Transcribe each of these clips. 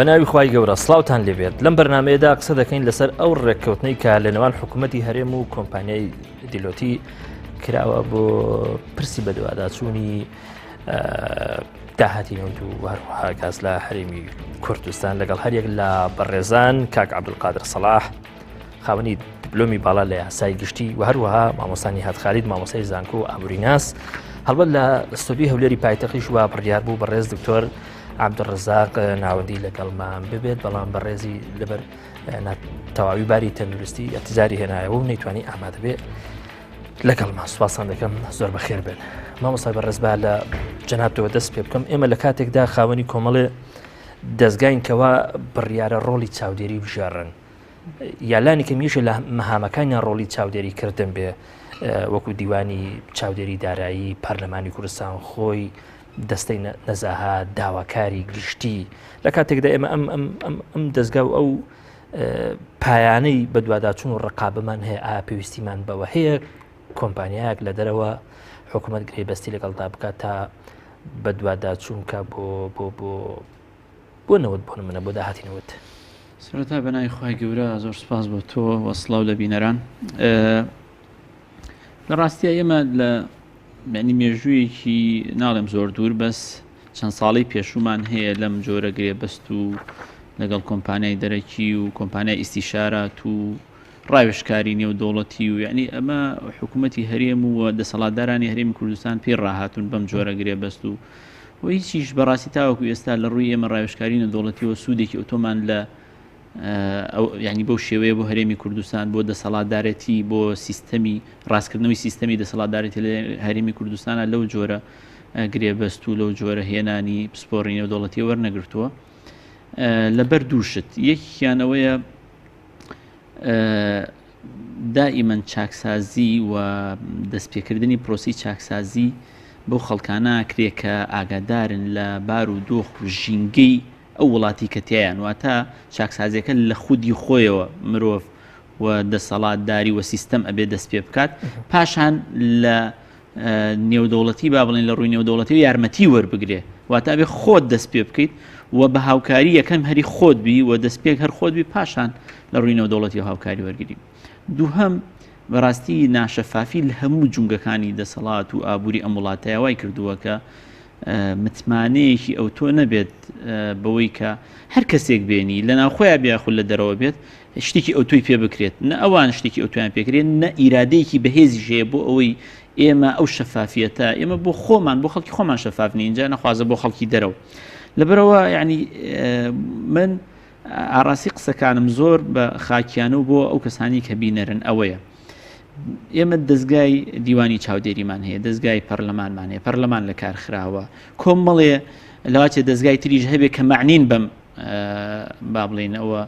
بە ناوی خوای گەورە سڵاوتان لێبێت لەم بەرنمەیەدا قسە دەکەین لەسەر ئەو ڕێککەوتنەی کە لە نێوان حکوومەتی هەرێم و کۆمپانیای دیلۆتی کراوە بۆ پرسی بەدواداچوونی داهاتی نەوت و هەروەها گاز لە هەرێمی کوردستان لەگەڵ هەریەک لە بەڕێزان کاک عبدولقادر سەڵاح خاوەنی دیپلۆمی باڵا لە یاسای گشتی و هەروەها مامۆستانی هاتخالید مامۆسای زانکۆ و ئابوریناس هەڵبەت لە ستۆدیۆی هەولێری پایتەخیش وا بڕیار بوو بەڕێز دکتۆر عەبدولڕەزاق ناوەندی لەگەڵمان ببێت بەڵام بەڕێزی لەبەر تەواوی باری تەندروستی ئەتیزاری هێنایەوە و نەیتوانی ئامادە بێ لەگەڵمان سوپاسان دەکەم زۆر بەخێر بێن مامۆستا بەڕێز با لە جەنابتەوە دەست پێ بکەم ئێمە لە کاتێکدا خاوەنی کۆمەڵێ دەستگاین کەوا بڕیارە ڕۆڵی چاودێری بژێڕن یا لانی کەم یەکێ لە مەهامەکانیان ڕۆڵی چاودێری کردن بێ وەکو دیوانی چاودێری دارایی پەرلەمانی کوردستان خۆی دەستەی نەزاها داواکاری گشتی لە کاتێکدا ئێمە ئەم ئەم ئەم ئەم دەستگا و ئەو پایانەی بەدواداچون و ڕقابەمان هەیە ئا پێویستیمان بەوە هەیە کۆمپانیایەک لە دەرەوە حکوومەت گرێبەستی لەگەڵدا بکات تا بەدواداچوون کە بۆ بۆ بۆ بۆ نەوت بۆ نمونە بۆ داهاتی نەوت. سەرەتا بە ناوی خوای گەورە زۆر سپاس بۆ تۆ و سڵاو لە بینەران. لە ڕاستیا ئێمە لە معنی مێژوویەکی ناڵێم زۆر دوور بەس چەند ساڵی پێشومان هەیە لەم جۆرە گرێبەست و لەگەڵ کۆمپانیای دەرەکی و کۆمپانیای ئیسیشارات و ڕاوێژکاری نێودەوڵەتی و یعنی ئەمە حکوومەتی هەرێم و دەسەڵاتدارانی هەرێمی کوردستان پێی ڕاهاتون بەم جۆرە گرێبەست و و هیچیش بەڕاستی تاوەکو ئێستا لە ڕووی ئێمە ڕاوێژکاری نێودەوڵەتیەوە سوودێکی ئەوتۆمان لە ینی بەو شێوەیە بۆ هەرێمی کوردستان بۆ دەسەڵاتدارەتی بۆ سیستەمی ڕاستکردنەوەی سیستەمی دەسەڵاتدارێتی لە هەرێمی کوردستانە لەو جۆرە گرێبەست و لەو جۆرە هێنانی پسپۆڕی نێودەوڵەتی وەرنەگرتووە لەبەر دووشت یەکیانەوەیە دائیمەن چاکسازی و دەستپێکردنی پرۆسەی چاکسازی بەو خەڵکانە ئەکرێ کە ئاگادارن لە بار و دۆخ و ژینگەی ئەو وڵاتی کە تیایان واتە چاکسازیەکە لە خودی خۆیەوە مرۆڤ و دەسەڵاتداری و سیستەم ئەبێ دەست پێ بکات پاشان لە نێودەوڵەتی با بڵێن لە ڕووی نێودەوڵەتی و یارمەتی وەربگرێ واتە ئەبێ خۆت دەست پێ بکەیت و بە هاوکاری یەکەم هەری خۆت بی و دەست پێک هەر خۆت بی پاشان لە ڕووی نێودەوڵەتی و هاوکاری وەرگری دووهەم بەڕاستی ناشەفافی لە هەموو جونگەکانی دەسەڵات و ئابووری ئەم وڵاتەیە وای کردووە کە متمانەیەکی ئەوتۆ نەبێت بەوەی کە هەر کەسێک بێنی لە ناوخۆیان بیاخود لە دەرەوە بێت شتێکی ئەوتۆی پێ بکرێت، نە ئەوان شتێکی ئەوتۆیان پێکرێت، نە ئیرادەیەکی بەهێزیش هەیە بۆ ئەوەی ئێمە ئەو شەفافیەتە ئێمە بۆ خۆمان بۆ خەڵکی خۆمان شەفاف نین جا نەخوازە بۆ خەڵکی دەرەوە لەبەرەوە یعنی من ئاڕاستی قسەکانم زۆر بە خاکیانە و بۆ ئەو کەسانی کە بینەرن ئەوەیە ئێمە دەستگای دیوانی چاودێریمان هەیە دەستگای پەرلەمانمان هەیە پەرلەمان لە کار خراوە کۆمەڵێ لەواچێ دەستگای تریش هەبێ کە معنین بەم با بڵێین ئەوە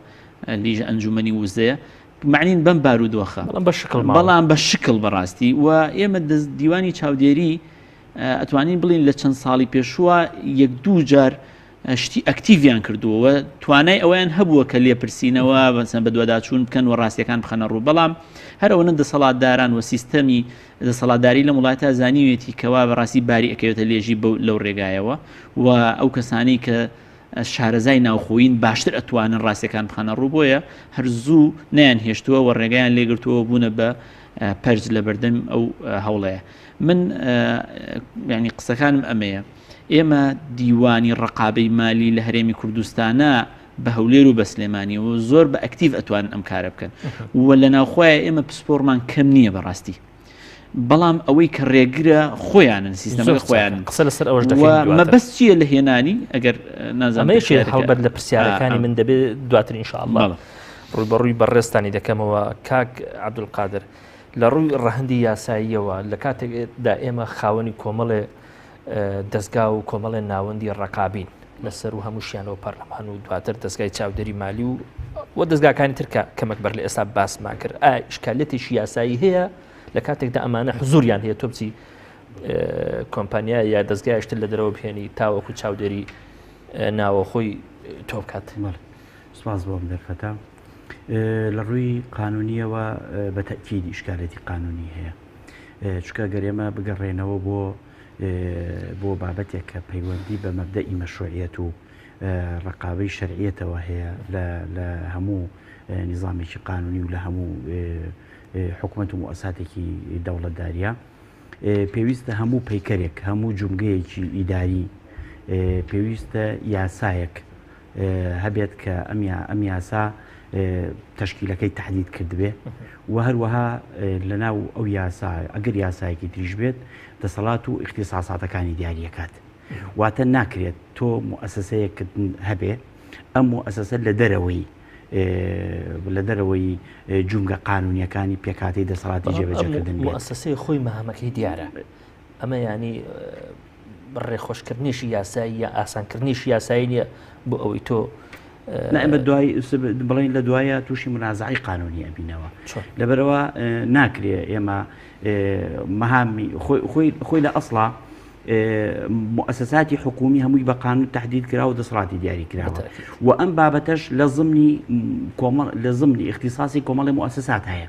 لیژ ئەنجومەنی وزەیە معنین بەم بارودۆخە بەڵام بە شکڵ بەڵام بە شکڵ بەڕاستی و ئێمە دەست دیوانی چاودێری ئەتوانین بڵین لە چەند ساڵی پێشووە یەک دوو جار شتی ئەکتیڤیان کردووە و توانای ئەویان هەبووە کە لێپرسینەوە بەسەن بەدواداچوون بکەن و ڕاستیەکان بخەنە ڕوو بەڵام هەر ئەوەنە دەسەڵاتداران و سیستەمی دەسەڵاتداری لەم وڵاتە زانیوێتی کەوا بەڕاستی باری ئەکەوێتە لێژی لەو ڕێگایەوە و ئەو کەسانی کە شارەزای ناوخۆیین باشتر ئەتوانن ڕاستیەکان بخەنە ڕوو بۆیە هەر زوو نەیان هێشتووە و ڕێگایان لێگرتووە بوونە بە پەرج لە بەردەم ئەو هەوڵەیە من ینی قسەکانم ئەمەیە ئێمە دیوانی ڕقابەی مالی لە هەرێمی کوردستانە بە هەولێر و بە سلێمانی و زۆر بە ئەکتیڤ ئەتوانن ئەم کارە بکەن و لە ناوخۆیان ئێمە پسپۆڕمان کەم نییە بەڕاستی بەڵام ئەوەی کە ڕێگرە خۆیانن سیستەمەکە خۆیان قسە لەسەر ئەوەش دەکەین مەبەست چییە لە هێنانی ئەگەر نازانم هەڵبەت لە پرسیارەکانی من دەبێت دواتر إن شاء الله ڕووبەڕووی بەڕێزتانی دەکەمەوە کاک عەبدولقادر لە ڕووی ڕەهەندی یاساییەوە لە کاتێکدا ئێمە خاوەنی کۆمەڵێ دەستگا و کۆمەڵێ ناوەندی ڕقابین لەسەر و هەمووشیانەوە پەرلەمان و دواتر دەستگای چاودێری مالی و و دەستگاکانی ترکە کەمەک بەر لە ئێستا باسمان کرد ئا ئیشکالێتێکی یاسایی هەیە لە کاتێکدا ئەمانە حزوریان هەیە تۆ بچی کۆمپانیا یا دەستگایشتر لە دەرەوە بهێنی تاوەکو چاودێری ناوەخۆی تۆ بکات. سپاس بۆ ئەم دەرفەتە. لە ڕووی قانونیەوە بە تەکیید ئیشکالێتی قانونی هەیە. چونکە گەر ئێمە بگەڕێنەوە بۆ بۆ بابەتێک کە پەیوەندی بە مەبدەئی مەشروعیەت و. ڕقابەی شەرعیەتەوە هەیە لە هەموو نیزامێکی قانونی و لە هەموو حکومەت و موئەساتێکی دەوڵەتداریە پێویستە هەموو پەیکەرێک هەموو جومگەیەکی ئیداری پێویستە یاسایەک هەبێت کە ئەم ئەم یاسا تەشکیلەکەی تهدید کردبێ و هەروەها لەناو ئەو یاسا ئەگەر یاسایەکی تریش بێت دەسەڵات و ئیختیساساتەکانی دیاریەکات واتە ناکرێت تۆ موئەسەسەیەکت هەبێ ئەم موئەسەسە لە دەرەوەی لە دەرەوەی جومگە قانونیەکانی پێکهاتەی دەسەڵاتی جێبەجێکردن بێت. موئەسەسەی خۆی مەهامەکەی دیارە ئەمە ینی ڕێخۆشکردنیشی یاسایی یا ئاسانکردنیشی یاسایی نییە بۆ ئەوەی تۆ ئێمە دوای بڵین لە دوایە تووشی منازعی قانونی ئەبینەوە لەبەرەوە ناکرێ ئێمە مەهامی خۆی لە ئەسڵا موئەسەساتی حکومی هەمووی بە قانون تهدید کرا و دەسەڵاتی دیاری کراوە و ئەم بابەتەش لە زمنی کۆمەڵ لە زمنی اختصاصی کۆمەڵی موئەسەسات هەیە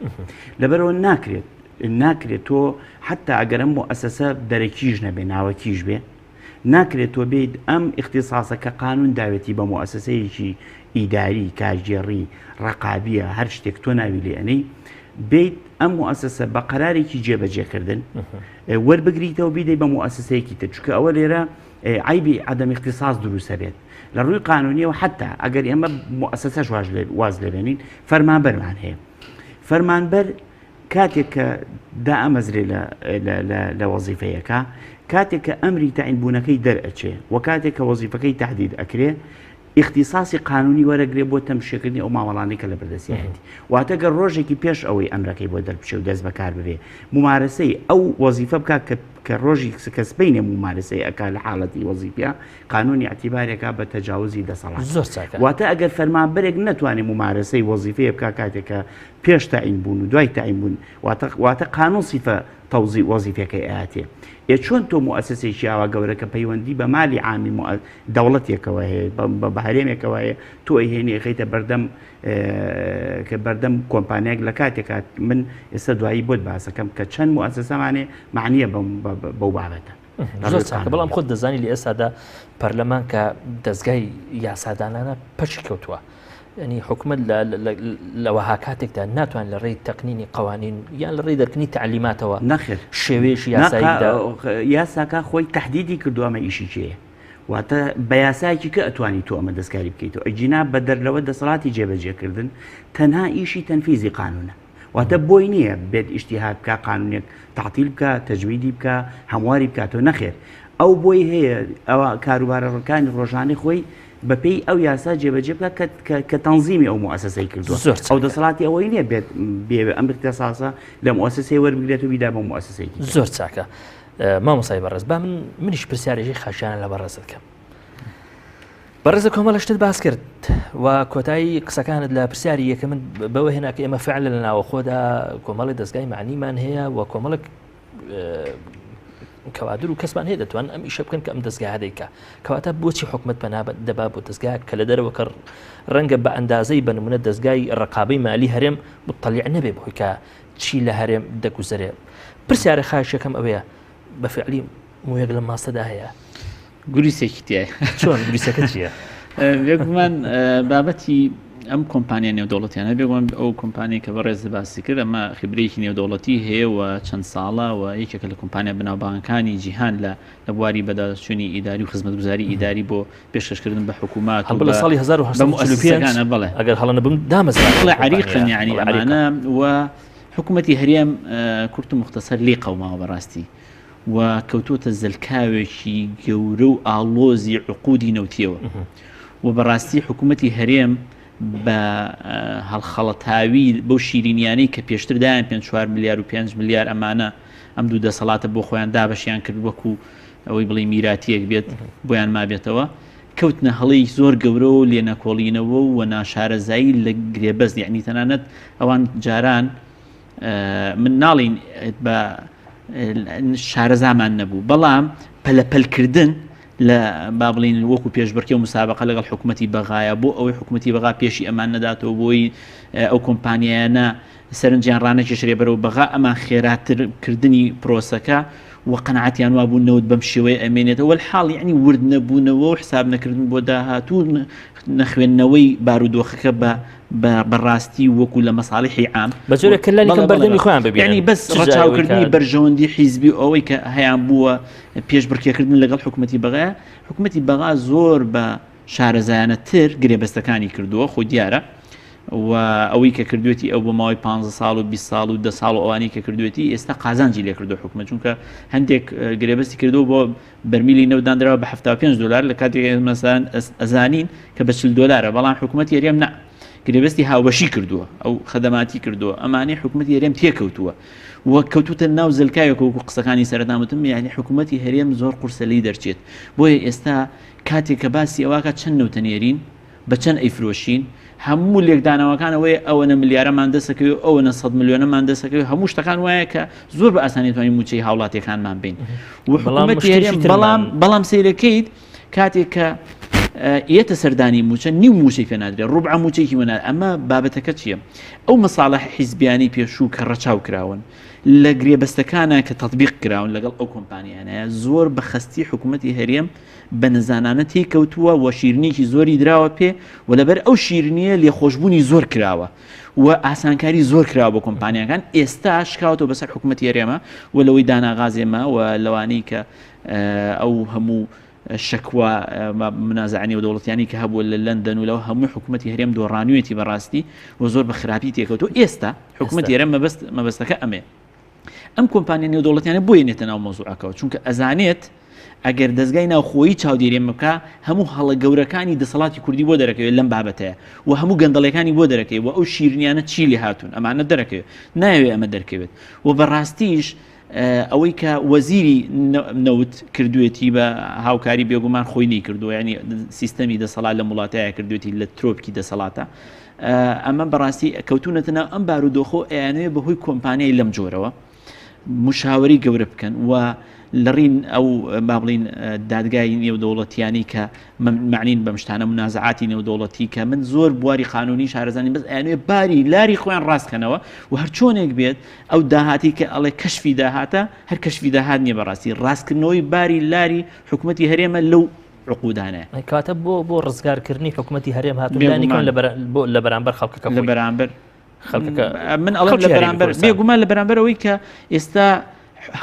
لەبەرەوە ناکرێت ناکرێت تۆ حتا ئەگەر ئەم موئەسەسە دەرەکیش نەبێ ناوەکیش بێ ناکرێت تۆ بیت ئەم اختصاصە کە قانون داوێتی بە موئەسەسەیەکی ئیداری کارگێڕی ڕقابیە هەر شتێک تۆ ناوی لێ ئەنێی بیت ئەم موئەسەسە بە قەرارێکی جێبەجێکردن وەربگریتەوە بیدەی بە موئەسەسەیەکی تر چونکە ئەوە لێرە عیبی عدم اختصاص دروستە بێت لە ڕووی قانونیەوە حتا ئەگەر ئێمە موئەسەسەش واز لێبێنین فەرمانبەرمان هەیە فەرمانبەر کاتێک کە دائەمەزرێ لە وەزیفەیەکە کاتێک کە ئەمری تەعین بوونەکەی دەرئەچێ و کاتێک کە وەزیفەکەی تهدید ئەکرێ ئیختیساسی قانونی وەرەگرێ بۆ تەمشێکردنی ئەو مامەڵانەی کە لە بەردەستیایەتی. واتە گەر ڕۆژێکی پێش ئەوەی ئەمرەکەی بۆ دەربچێ و دەست بەکار ببێ مومارەسەی ئەو وەزیفە بکا کە کە ڕۆژی کە سبەینێ مومارەسەی ئەکا لە حاڵەتی وەزیفیا قانونی ئیعتیبارێکا بە تەجاوزی دەسەڵات. زۆر چاکە. واتە ئەگەر فەرمانبەرێک نەتوانێ مومارەسەی وەزیفەیە بکا کاتێک کە پێش تەعین بوون و دوای تەعین بوون واتە واتە قانون سیفە تەوزی وەزیفەکەی ئەیاتێ. ئێ چۆن تۆ موئەسەسەیەکی ئاوا گەورە کە پەیوەندی بە مالی عامی دەوڵەتێکەوە هەیە بە هەرێمێکەوە هەیە تۆ ئەیهێنی ئەخەیتە بەردەم کە بەردەم کۆمپانیایەک لە کاتێکا من ئێستا دوایی بۆت باسەکەم کە چەند موئەسەسەمانێ معنیە بەو بابەتە. زۆر چاکە بەڵام خۆت دەزانی لە ئێستادا پەرلەمان کە دەستگای یاسادانانە پەکی کەوتووە ینی حکومت لە وەها کاتێکدا ناتوان لە ڕێی تەقنینی قوانین یان لە ڕێی دەرکردنی تعلیماتەوە نەخێر شێوەیەکی یاساییدا یاساکە خۆی تهدیدی کردووە ئەمە ئیشی کێیە واتە بە یاسایەکی کە ئەتوانی تۆ ئەمە دەستکاری بکەیتەوە ئەگینا بەدەر لەوە دەسەڵاتی جێبەجێکردن تەنها ئیشی تەنفیزی قانونە واتە بۆی نییە بێت ئیجتیهاد بکا قانونێک تەعتیل بکا تەجمیدی بکا هەمواری بکاتەوە نەخێر ئەو بۆی هەیە ئەوە کاروبارەکانی ڕۆژانەی خۆی بەپێی ئەو یاسا جێبەجێ بکات کە تەنزیمی ئەو موئەسەسەی کردووە زۆر ئەو دەسەڵاتی ئەوەی نییە بێت بێ ئەم اختصاصە لە موئەسەسەی وەربگرێت و بیدا بە موئەسەسەیەکی زۆر چاکە مامۆسای بەڕێز با من منیش پرسیارێکی خاشیانە لە بەڕێزت بکەم بەڕێزە کۆمەڵە شتت باس کرد و کۆتایی قسەکانت لە پرسیاری یەکە من بەوە هێنا کە ئێمە فعل لە ناوەخۆدا کۆمەڵی دەستگای معنیمان هەیە و کۆمەڵک کەوادر و کەسمان هەیە دەتوان ئەم ئیشە بکەن کە ئەم دەستگاه دەیکا کەواتە بۆچی حکومت پەنا دەبا بۆ دەستگاه کە لە دەرەوە کە ڕەنگە بە ئەندازەی بە نمونە دەستگای ڕقابەی مالی هەرێم مطلع نەبێ بۆی کە چی لە هەرێم دەگوزەرێ پرسیارە خاوشەکەم ئەوەیە بە فعلی مویەک لە ماستەدا هەیە گوریسێکی تایە چۆن گوریسەکە چییە؟ بێگومان بابەتی ئەم کۆمپانیا نێودەوڵەتیانە بێگومان ئەو کۆمپانیای کە بەڕێز باسی کرد ئەمە خبرەیەکی نێودەوڵەتی هەیە و چەند ساڵە و یەکێکە لە کۆمپانیا بەناوبانگەکانی جیهان لە لە بواری بەداچوونی ئیداری و خزمەتگوزاری ئیداری بۆ پێشکەشکردن بە حکوومەت هەڵبەت لە ساڵی 1945 بەڵێ ئەگەر هەڵە نەبم دامەزرا بەڵێ عەریقن یعنی ئەمانە و حکوومەتی هەرێم کورت و مختصر لێ قەوماوە بەڕاستی و کەوتووەتە زەلکاوێکی گەورە و ئاڵۆزی عقودی نەوتیەوە و بەڕاستی حکوومەتی هەرێم بە هەڵخەڵەتاوی بەو شیرینیانەی کە پێشتر دایان پێ 4 ملیار و 5 ملیار ئەمانە ئەم دوو دەسەڵاتە بۆ خۆیان دابەشیان کرد وەکو ئەوەی بڵێ میراتیەک بێت بۆیان مابێتەوە کەوتنە هەڵەی زۆر گەورە و لێنەکۆڵینەوە و ناشارەزایی لە گرێبەست یعنی تەنانەت ئەوان جاران من ناڵین بە شارەزامان نەبوو بەڵام پەلەپەلکردن لە با بڵین وەکو پێشبڕکێ و مسابقە لەگەڵ حکوومەتی بەغایە بۆ ئەوەی حکوومەتی بەغا پێشی ئەمان نەداتەوە بۆی ئەو کۆمپانیایانە سەرنجیان ڕانەکێشرێ بەرەو بەغا ئەمان خێراتر کردنی پرۆسەکە و قەناعەتیان وابوو نەوت بەم شێوەیە ئەمێنێتەوە وەلحاڵ یعنی ورد نەبوونەوە و حساب نەکردن بۆ داهاتوو نەخوێندنەوەی بارودۆخەکە بە بەڕاستی وەکو لە مەساڵحی عام بە جۆرێک کە لانی کەم بەردەمی خۆیان ببینن یعنی بەس ڕەچاوکردنی بەرژەوەندی حیزبی و ئەوەی کە هەیان بووە پێشبڕکێکردن لەگەڵ حکوومەتی بەغا حکوومەتی بەغا زۆر بە شارەزایانە تر گرێبەستەکانی کردووە خۆ دیارە و ئەوەی کە کردوێتی ئەو بۆ ماوەی 15 ساڵ و 20 ساڵ و 10 ساڵ و ئەوانی کە کردوێتی ئێستا قازانجی لێ کردو حکومە چونکە هەندێک گرێبەستی کردو بۆ بەرمیلی نەوت دانراوە بە 75 دلار لە کاتێک مەسەن ئەزانین کە بە 40 دلارە بەڵام حکوومەت یاریەم نا گرێبەستی هاوبەشی کردووە ئەو خەدەماتی کردووە ئەمانەی حکوومەتی هەرێم تێکەوتووە و کەوتوتە ناو زلکاوێک وەکو قسەکانی سەرەتا وتم یعنی حکوومەتی هەرێم زۆر قورسە لێی دەرچێت بۆیە ئێستا کاتێک کە باسی ئەوەکە چەند نەوتە نێرین بە چەند ئەیفرۆشین هەموو لێکدانەوەکان ئەوەیە ئەوەنە ملیارەمان دەسەکەوێت ئەوەنە سەد ملیۆنەمان دەسەکەوێت هەموو شتەکان وایە کە زۆر بە ئاسانی توانین مووچەی هاوڵاتیەکانمان بین و حکوومەتی هەرێم بەڵام بەڵام سەیرەکەیت کاتێک کە یەتە سەردانی مووچە نیو مووچەی پێ نادرێت ڕوبع مووچەیەکی وەنا ئەمە بابەتەکە چییە ئەو مەساڵح حیزبیانی پێشوو کە ڕەچاو کراون لە گرێبەستەکانە کە تطبیق کراون لەگەڵ ئەو کۆمپانیانەیە زۆر بە خەستی حکوومەتی هەرێم بە نەزانانە تێی کەوتووە و شیرنیەکی زۆری دراوە پێ و لەبەر ئەو شیرنیە لێخۆشبوونی زۆر کراوە و ئاسانکاری زۆر کراوە بۆ کۆمپانیاکان ئێستا شکاوەتەوە بەسەر حکوومەتی هەرێمە و لەوەی داناغازێمە و لەوانەی کە ئەو هەموو شەکوا منازعە نێودەوڵەتیانی کە هەبووە لە لەندەن و لەوە هەموو حکوومەتی هەرێم دۆڕانوێتی بەڕاستی و زۆر بە خراپی تێکەوتو ئێستا حکوومەتی هەرێم مەبەست مەبەستەکە ئەمێ ئەم کۆمپانیا نێودەوڵەتیانە بۆیە نێتە ناو مەوزوعەکەوە چونکە ئەزانێت ئەگەر دەزگای ناوخۆیی چاودێری ئەمە بکا هەموو هەڵە گەورەکانی دەسەڵاتی کوردی بۆ دەرەکەوێت لەم بابەتەیە و هەموو گەندەڵیەکانی بۆ دەرەکەوێت و ئەو شیرنیانە چی لێ هاتوون ئەمانە دەرەکەوێت نایەوێت ئەمە دەرکەوێت و بەڕاستیش ئەوەی کە وەزیری نەوت کردوێتی بە هاوکاری بێگومان خۆی نەیکردووە ینی سیستەمی دەسەڵات لە وڵاتایە کردوێتی لە ترۆپکی دەسەڵاتە ئەمە بەڕاستی کەوتونەتە ناو ئەم بارودۆخۆ ئەیانەوێ بەهۆی کۆمپانیای لەم جۆرەوە مشاوەری گەورە بکەن و لەڕین ئەو با بڵین دادگای نێودەوڵەتیانی کە معنین بەم شتانە منازعاتی نێودەوڵەتی کە من زۆر بواری قانونی شارەزانی بەس ئەیانوێ باری لاری خۆیان ڕاستکەنەوە و هەر چۆنێک بێت ئەو داهاتی کە ئەڵێ کەشفی داهاتە هەر کەشفی داهات نییە بەڕاستی ڕاستکردنەوەی باری لاری حکوومەتی هەرێمە لەو عقودانەیە. کەواتە بۆ بۆ ڕزگارکردنی حکوومەتی هەرێم هاتوون لانی کەم لە بەرامبەر خەڵکەکە لە بەرامبەر خەڵکەکە من ئەڵێم لە بەرامبەر بێگومان لە بەرامبەر ئەوەی کە ئێستا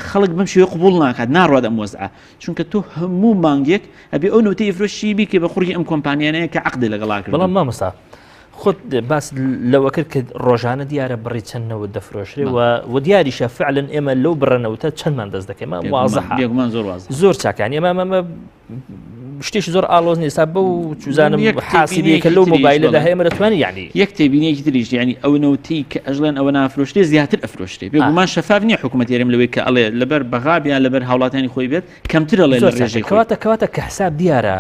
خەڵک بەم شێوەیە قبوڵ ناکات ناڕوات ئەم وەزعە چونکە تۆ هەموو مانگێک ئەبێ ئەو نەوتەی ئیفرۆشی بیکەی بە قوڕگی ئەم کۆمپانیانەیە کە عەقدی لەگەڵا کردوون. بەڵام مامۆستا خۆت باس لەوە کرد کە ڕۆژانە دیارە بڕی چەند نەوت دەفرۆشرێ و و دیاریشە فعلن ئێمە لەو بڕە نەوتە چەندمان دەست دەکەین وازحە بێگومان زۆر وازحە زۆر چاکانی ئێمە ئەمە شتێکی زۆر ئاڵۆز نیە ئێستا بەو چوزانم حاسبەیە کە لەو مۆبایلەدا هەیە ئێمە دەتوانین یعنی یەک تێبینیەکی تریش یعنی ئەو نەوتی کە ئەژڵێن ئەوە نافرۆشتێ زیاتر ئەفرۆشتێ بێگومان شەفاف نییە حکوومەت هەرێم لەوەی کە ئەڵێ لەبەر بەغا یان لەبەر هاوڵاتیانی خۆی بێت کەمتر ئەڵێ لە ڕێژەی خۆی. کەواتە کەواتە کە حساب دیارە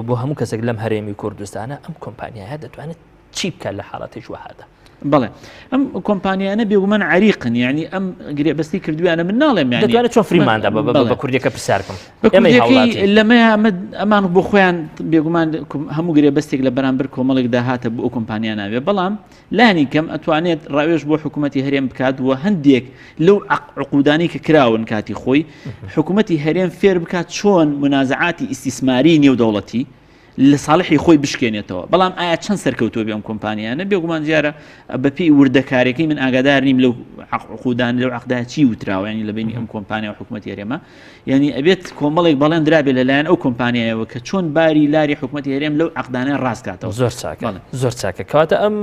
بۆ هەموو کەسێک لەم هەرێمی کوردستانە ئەم کۆمپانیایە دەتوانێت چی بکات لە حاڵەتێکی وەهادا؟ بەڵێ ئەم کۆمپانیانە بێگومان عریقن یعنی ئەم گرێبەستی کردویانە من ناڵێم یعنی دەتوانێت چۆن فریماندا بە کوردیەکە پرسیار بکەم لەمەیە ئەمان بۆ خۆیان بێگومان هەموو گرێبەستێک لە بەرامبەر کۆمەڵێک داهاتە بۆ ئەو کۆمپانیا ناوێ بەڵام لانی کەم ئەتوانێت ڕاوێژ بۆ حکوومەتی هەرێم بکات و هەندێک لەو عقودانی کە کراون کاتی خۆی حکوومەتی هەرێم فێر بکات چۆن منازعاتی ئیستیسماری نێودەوڵەتی لە ساڵحی خۆی بشکێنێتەوە بەڵام ئایا چەند سەرکەوتووە بێ ئەم کۆمپانیانە بێگومان دیارە بەپێی وردەکارەکەی من ئاگادار نیم لەو عقودان لەو عقدا چی وتراوە ینی لە بینی ئەم کۆمپانیا و حکوومەتی هەرێمە یعنی ئەبێت کۆمەڵێک بەڵێن درابێت لەلایەن ئەو کۆمپانیایەوە کە چۆن باری لاری حکوومەتی هەرێم لەو عقدانە ڕاستکاتەوە زۆر چاکە زۆر چاکە کەواتە ئەم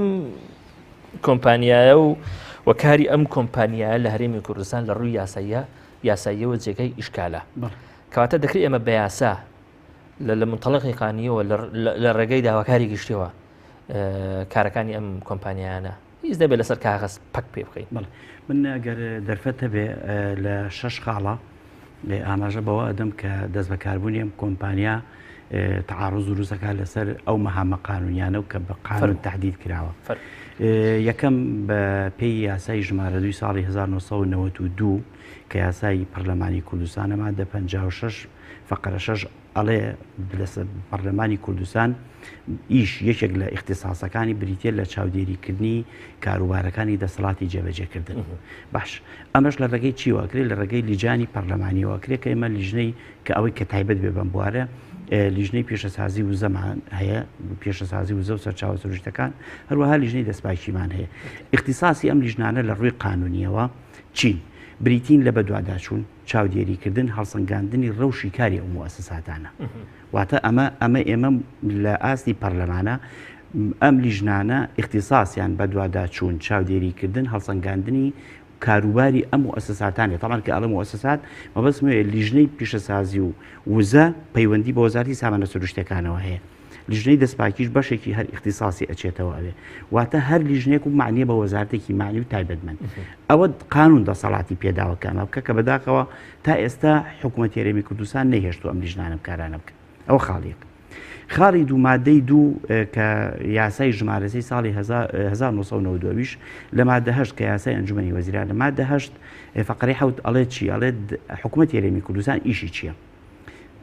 کۆمپانیایە و وەکاری ئەم کۆمپانیایە لە هەرێمی کوردستان لە ڕووی یاساییە یاساییەوە جێگای ئیشکالە کەواتە دەکرێت ئێمە بە یاسا لە لە منتەڵقی قانیەوە لە ڕێگەی داواکاری گشتیەوە کارەکانی ئەم کۆمپانیانە هیچ دەبێت لەسەر کاغەز پەک پێ بخەین من ئەگەر دەرفەت هەبێ لە شەش خاڵە ئاماژە بەوە ئەدەم کە دەست بەکاربوونی ئەم کۆمپانیا تەعاڕوز دروست ئەکات لەسەر ئەو مەهامە قانونیانە و کە بە قانون تەحدید کراوە. یەکەم بە پێی یاسای ژمارە دووی ساڵی 1992 کە یاسای پەرلەمانی کوردستانە مادە 56 فقرە 6 ئەڵێ لەسەر پەرلەمانی کوردستان ئیش یەکێک لە ئیختیساسەکانی بریتە لە چاودێریکردنی کاروبارەکانی دەسەڵاتی جێبەجێکردن باش ئەمەش لە ڕێگەی چیوە کرێ لە ڕێگەی لیجانی پەرلەمانیەوە کرێ کە ئێمە لیژنەی کە ئەوەی کە تایبەت بێ بەم بوارە لیژنەی پیشەسازی وزەمان هەیە پیشەسازی وزە و سەرچاوە سروشتەکان هەروەها لیژنەی دەستپاکیمان هەیە ئیختیساسی ئەم لیژنانە لە ڕووی قانونیەوە چین بریتین لە بەدواداچوون چاودێریکردن هەڵسەنگاندنی ڕەوشی کاری ئەو موئەسەساتانە واتە ئەمە ئەمە ئێمە لە ئاستی پەرلەمانە ئەم لیژنانە ئیختیساسیان بەدواداچوون چاودێریکردن هەڵسەنگاندنی کاروباری ئەم موئەسەساتانە تەبعەن کە ئەڵێم موئەسەسات مەبەستم ئەوەیە لیژنەی پیشەسازی و وزە پەیوەندی بە وەزارەتی سامانە سروشتیەکانەوە هەیە لیژنەی دەستپاکیش بەشێکی هەر ئیختیساسی ئەچێتەوە ئەوێ واتە هەر لیژنەیەک و معنیە بە وەزارتێکی معنی و تایبەتمەند ئەوە قانون دەسەڵاتی پێداوە کە ئەمە بکە کە بەداخەوە تا ئێستا حکوومەتی هەرێمی کوردستان نەیهێشتووە ئەم لیژنانە کارانە بکە ئەوە خاڵیەک خاڵی دوو مادەی دوو کە یاسای ژمارە سێی ساڵی 1992 لە مادە هەشت کە یاسای ئەنجومەنی وەزیران لە مادە هەشت فقرەی حەوت ئەڵێ چی ئەڵێ حکوومەتی هەرێمی کوردستان ئیشی چییە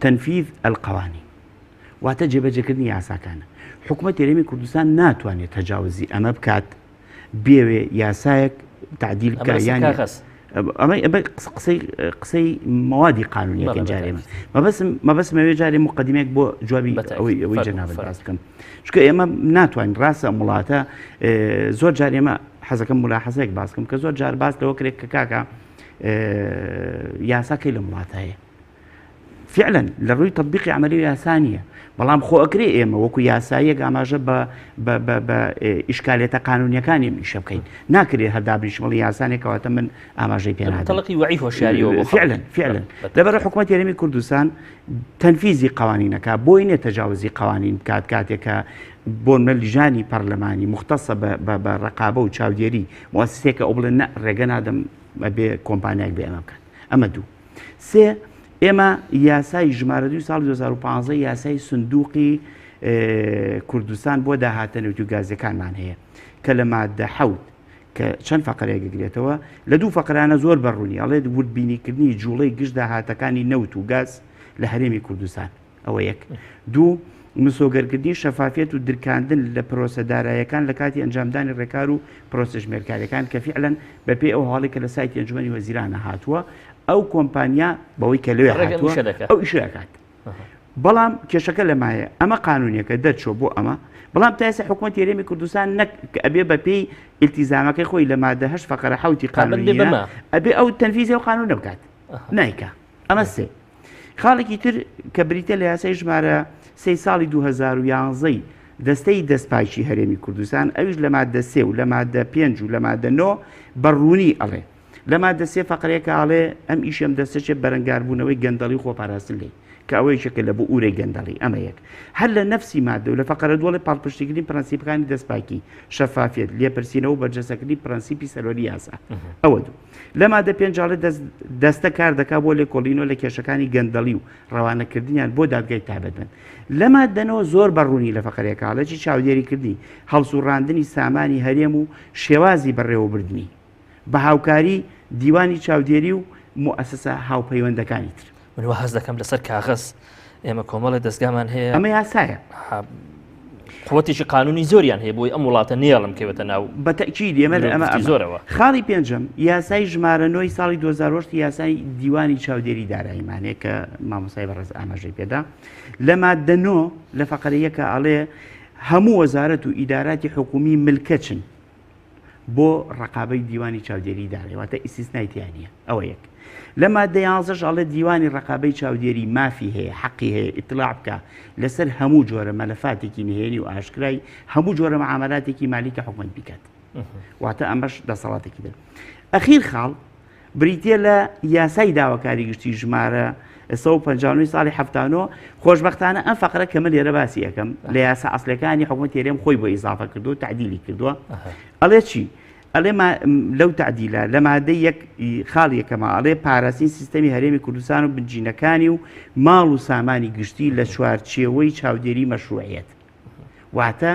تنفیذ القوانین واتە جێبەجێکردنی یاساکانە حکوومەتی هەرێمی کوردستان ناتوانێت تەجاوزی ئەمە بکات بێوێ یاسایەک تعدیل بکە یان ئەمە قسەی قسەی موادی قانونیەکە جارێ من مەبەسم مەبەسم ئەوێ جارێ مقدمێک بۆ جوابی ئەوەی ئەوەی جەنابت باس بکەم چونکە ئێمە ناتوانین ڕاستە ئەم وڵاتە زۆر جار ئێمە حەزەکەم ملاحەزەیەک باس بکەم کە زۆر جار باس لەوە کرێت کە کاکە یاسا کەی لەم وڵاتە هەیە فعلا لە ڕووی تطبیقی عملی و یاسا نییە بەڵام خۆ ئەکرێ ئێمە وەکو یاساییەک ئاماژە بە بە ئیشکالێتە قانونیەکانی ئەم ئیشە بکەین ناکرێ هەر دابنیشم بڵێ یاسانێک کەواتە من ئاماژەی پێ نادەم. تەڵقی وعی هۆشیاریەوە بۆ خەڵک. فعلا فعلا لەبەر حکوومەتی هەرێمی کوردستان تەنفیزی قوانینەکە بۆی نیە تەجاوزی قوانین بکات کاتێک کە بۆ نمونە لیژانی پەرلەمانی مختصە بە ڕقابە و چاودێری موسسێکە ئەو بڵێ نە ڕێگە نادەم بێ کۆمپانیایەک بێ ئەمە بکات ئەمە دوو سێ، ئێمە یاسای ژمارە دووی ساڵی 2015 یاسای سندوقی کوردستان بۆ داهاتە نەوت و گازەکانمان هەیە کە لە مادە حەوت کە چەند فقرەیەک گرێتەوە لە دوو فقرانە زۆر بەڕوونی ئەڵێت وردبینیکردنی جوڵەی گشت داهاتەکانی نەوت و گاز لە هەرێمی کوردستان ئەوە یەک. دوو، مسۆگەرکردنی شەفافیەت و درکاندن لە پرۆسە داراییەکان لە کاتی ئەنجامدانی ڕێکار و پرۆسە ژمێرکاریەکان کە فیعلەن بە پێی ئەو هەواڵەی کە لە سایتی ئەنجومەنی وەزیرانە هاتووە ئەو کۆمپانیا بەوەی کە لەوێ هاتووە ئەو ئیشە ئەکات. بەڵام کێشەکە لەمایە ئەمە قانونیەکە دەرچوە بۆ ئەمە بەڵام تا ئێستا حکوومەتی هەرێمی کوردستان نەک ئەبێ بە پێی ئیلتیزامەکەی خۆی لە مادە هەشت فەقەرە حەوتی قانونیە ئەبێ ئەو تەنفیزی ئەو قانونە بکات نایکا ئەمە سێ. خاڵێکی تر کە بریتە لە یاسای ژمارە سێی ساڵی 2011 ی دەستەی دەستپاکی هەرێمی کوردستان ئەویش لە مادە سێ و لە مادە پێنج و لە مادە نۆ بە ڕوونی ئەڵێ لە مادە سێ فەقرەیەکە ئەڵێ ئەم ئیشەم دەستەچێ بەرەنگاربوونەوەی گەندەڵی و خۆپاراستن لێی کە ئەوە یەکێکە لە بئورەی گەندەڵی ئەمە یەک هەر لە نەفسی مادە و لە فەقرە دووەڵێ پاڵپشتیکردنی پرەنسیپەکانی دەستپاکی شەفافیەت لێپرسینەوە و بەرجەستەکردنی پرەنسیپی سەروەری یاسا ئەوە دوو لە مادە پێنجاڵێ دەستە کار دەکا بۆ لێکۆڵینەوە لە کێشەکانی گەندەڵی و ڕەوانەکردنیان بۆ دادگای تایبەتمەند. لە مادەنەوە زۆر بە ڕوونی لە فەقەرەکەڵێکی چاودێریکردنی هەڵسوڕاندنی سامانی هەرێم و شێوازی بەڕێوەبردنی بە هاوکاری دیوانی چاودێری و موئەسەسە هاوپەیوەندەکانی تر. من وا هەست دەکەم لەسەر کاغەز ئێمە کۆمەڵی دەستگامان هەیە ئەمە یاسایە قوتێکی قانونی زۆریان هەیە بۆی ئەم وڵاتە نێڵم کەوێتە ناو بە تەکید ئێمە ئەمە زۆرەوە خاڵی پێنجەم یاسای ژمارە نۆی ساڵی 2010 یاسای دیوانی چاودێری داراییمانەیە کە مامۆسای بەڕێز ئاماژەی پێدا لە مادە نۆ لە فەقەرەیەکە ئەڵێ هەموو وەزارەت و ئیداراتی حکومی ملکەچن بۆ ڕەقابەی دیوانی چاودێری دارایی واتە ئیستیسنای تیا نییە ئەوە یەک لە مادە یانزەش ئەڵێ دیوانی ڕەقابەی چاودێری مافی هەیە حەقی هەیە ئیتلاع بکە لەسەر هەموو جۆرە مەلەفاتێکی نهێنی و ئاشکرای هەموو جۆرە معاملاتێکی مالی کە حکومەت بیکات واتە ئەمەش دەسەڵاتێکی دەر ئەخیر خاڵ بریتییە لە یاسای داواکاری گشتی ژمارە 159 ساڵی 79 خۆشبەختانە ئەم فەقرە کە من لێرە باسی ئەەکەم لە یاسا ئەسلەکانی حکومەت هەرێم خۆی بۆ ئیزافە کردو تعدیلی کردووە ئەڵێ چی؟ ئەڵێ لەو تەعدیلە لە مادەی یەک خاڵ یەکەما ئەڵێ پاراستنی سیستەمی هەرێمی کوردستان و بنجینەکانی و ماڵ و سامانی گشتی لە چوارچێوەی چاودێری مەشروعیەت واتە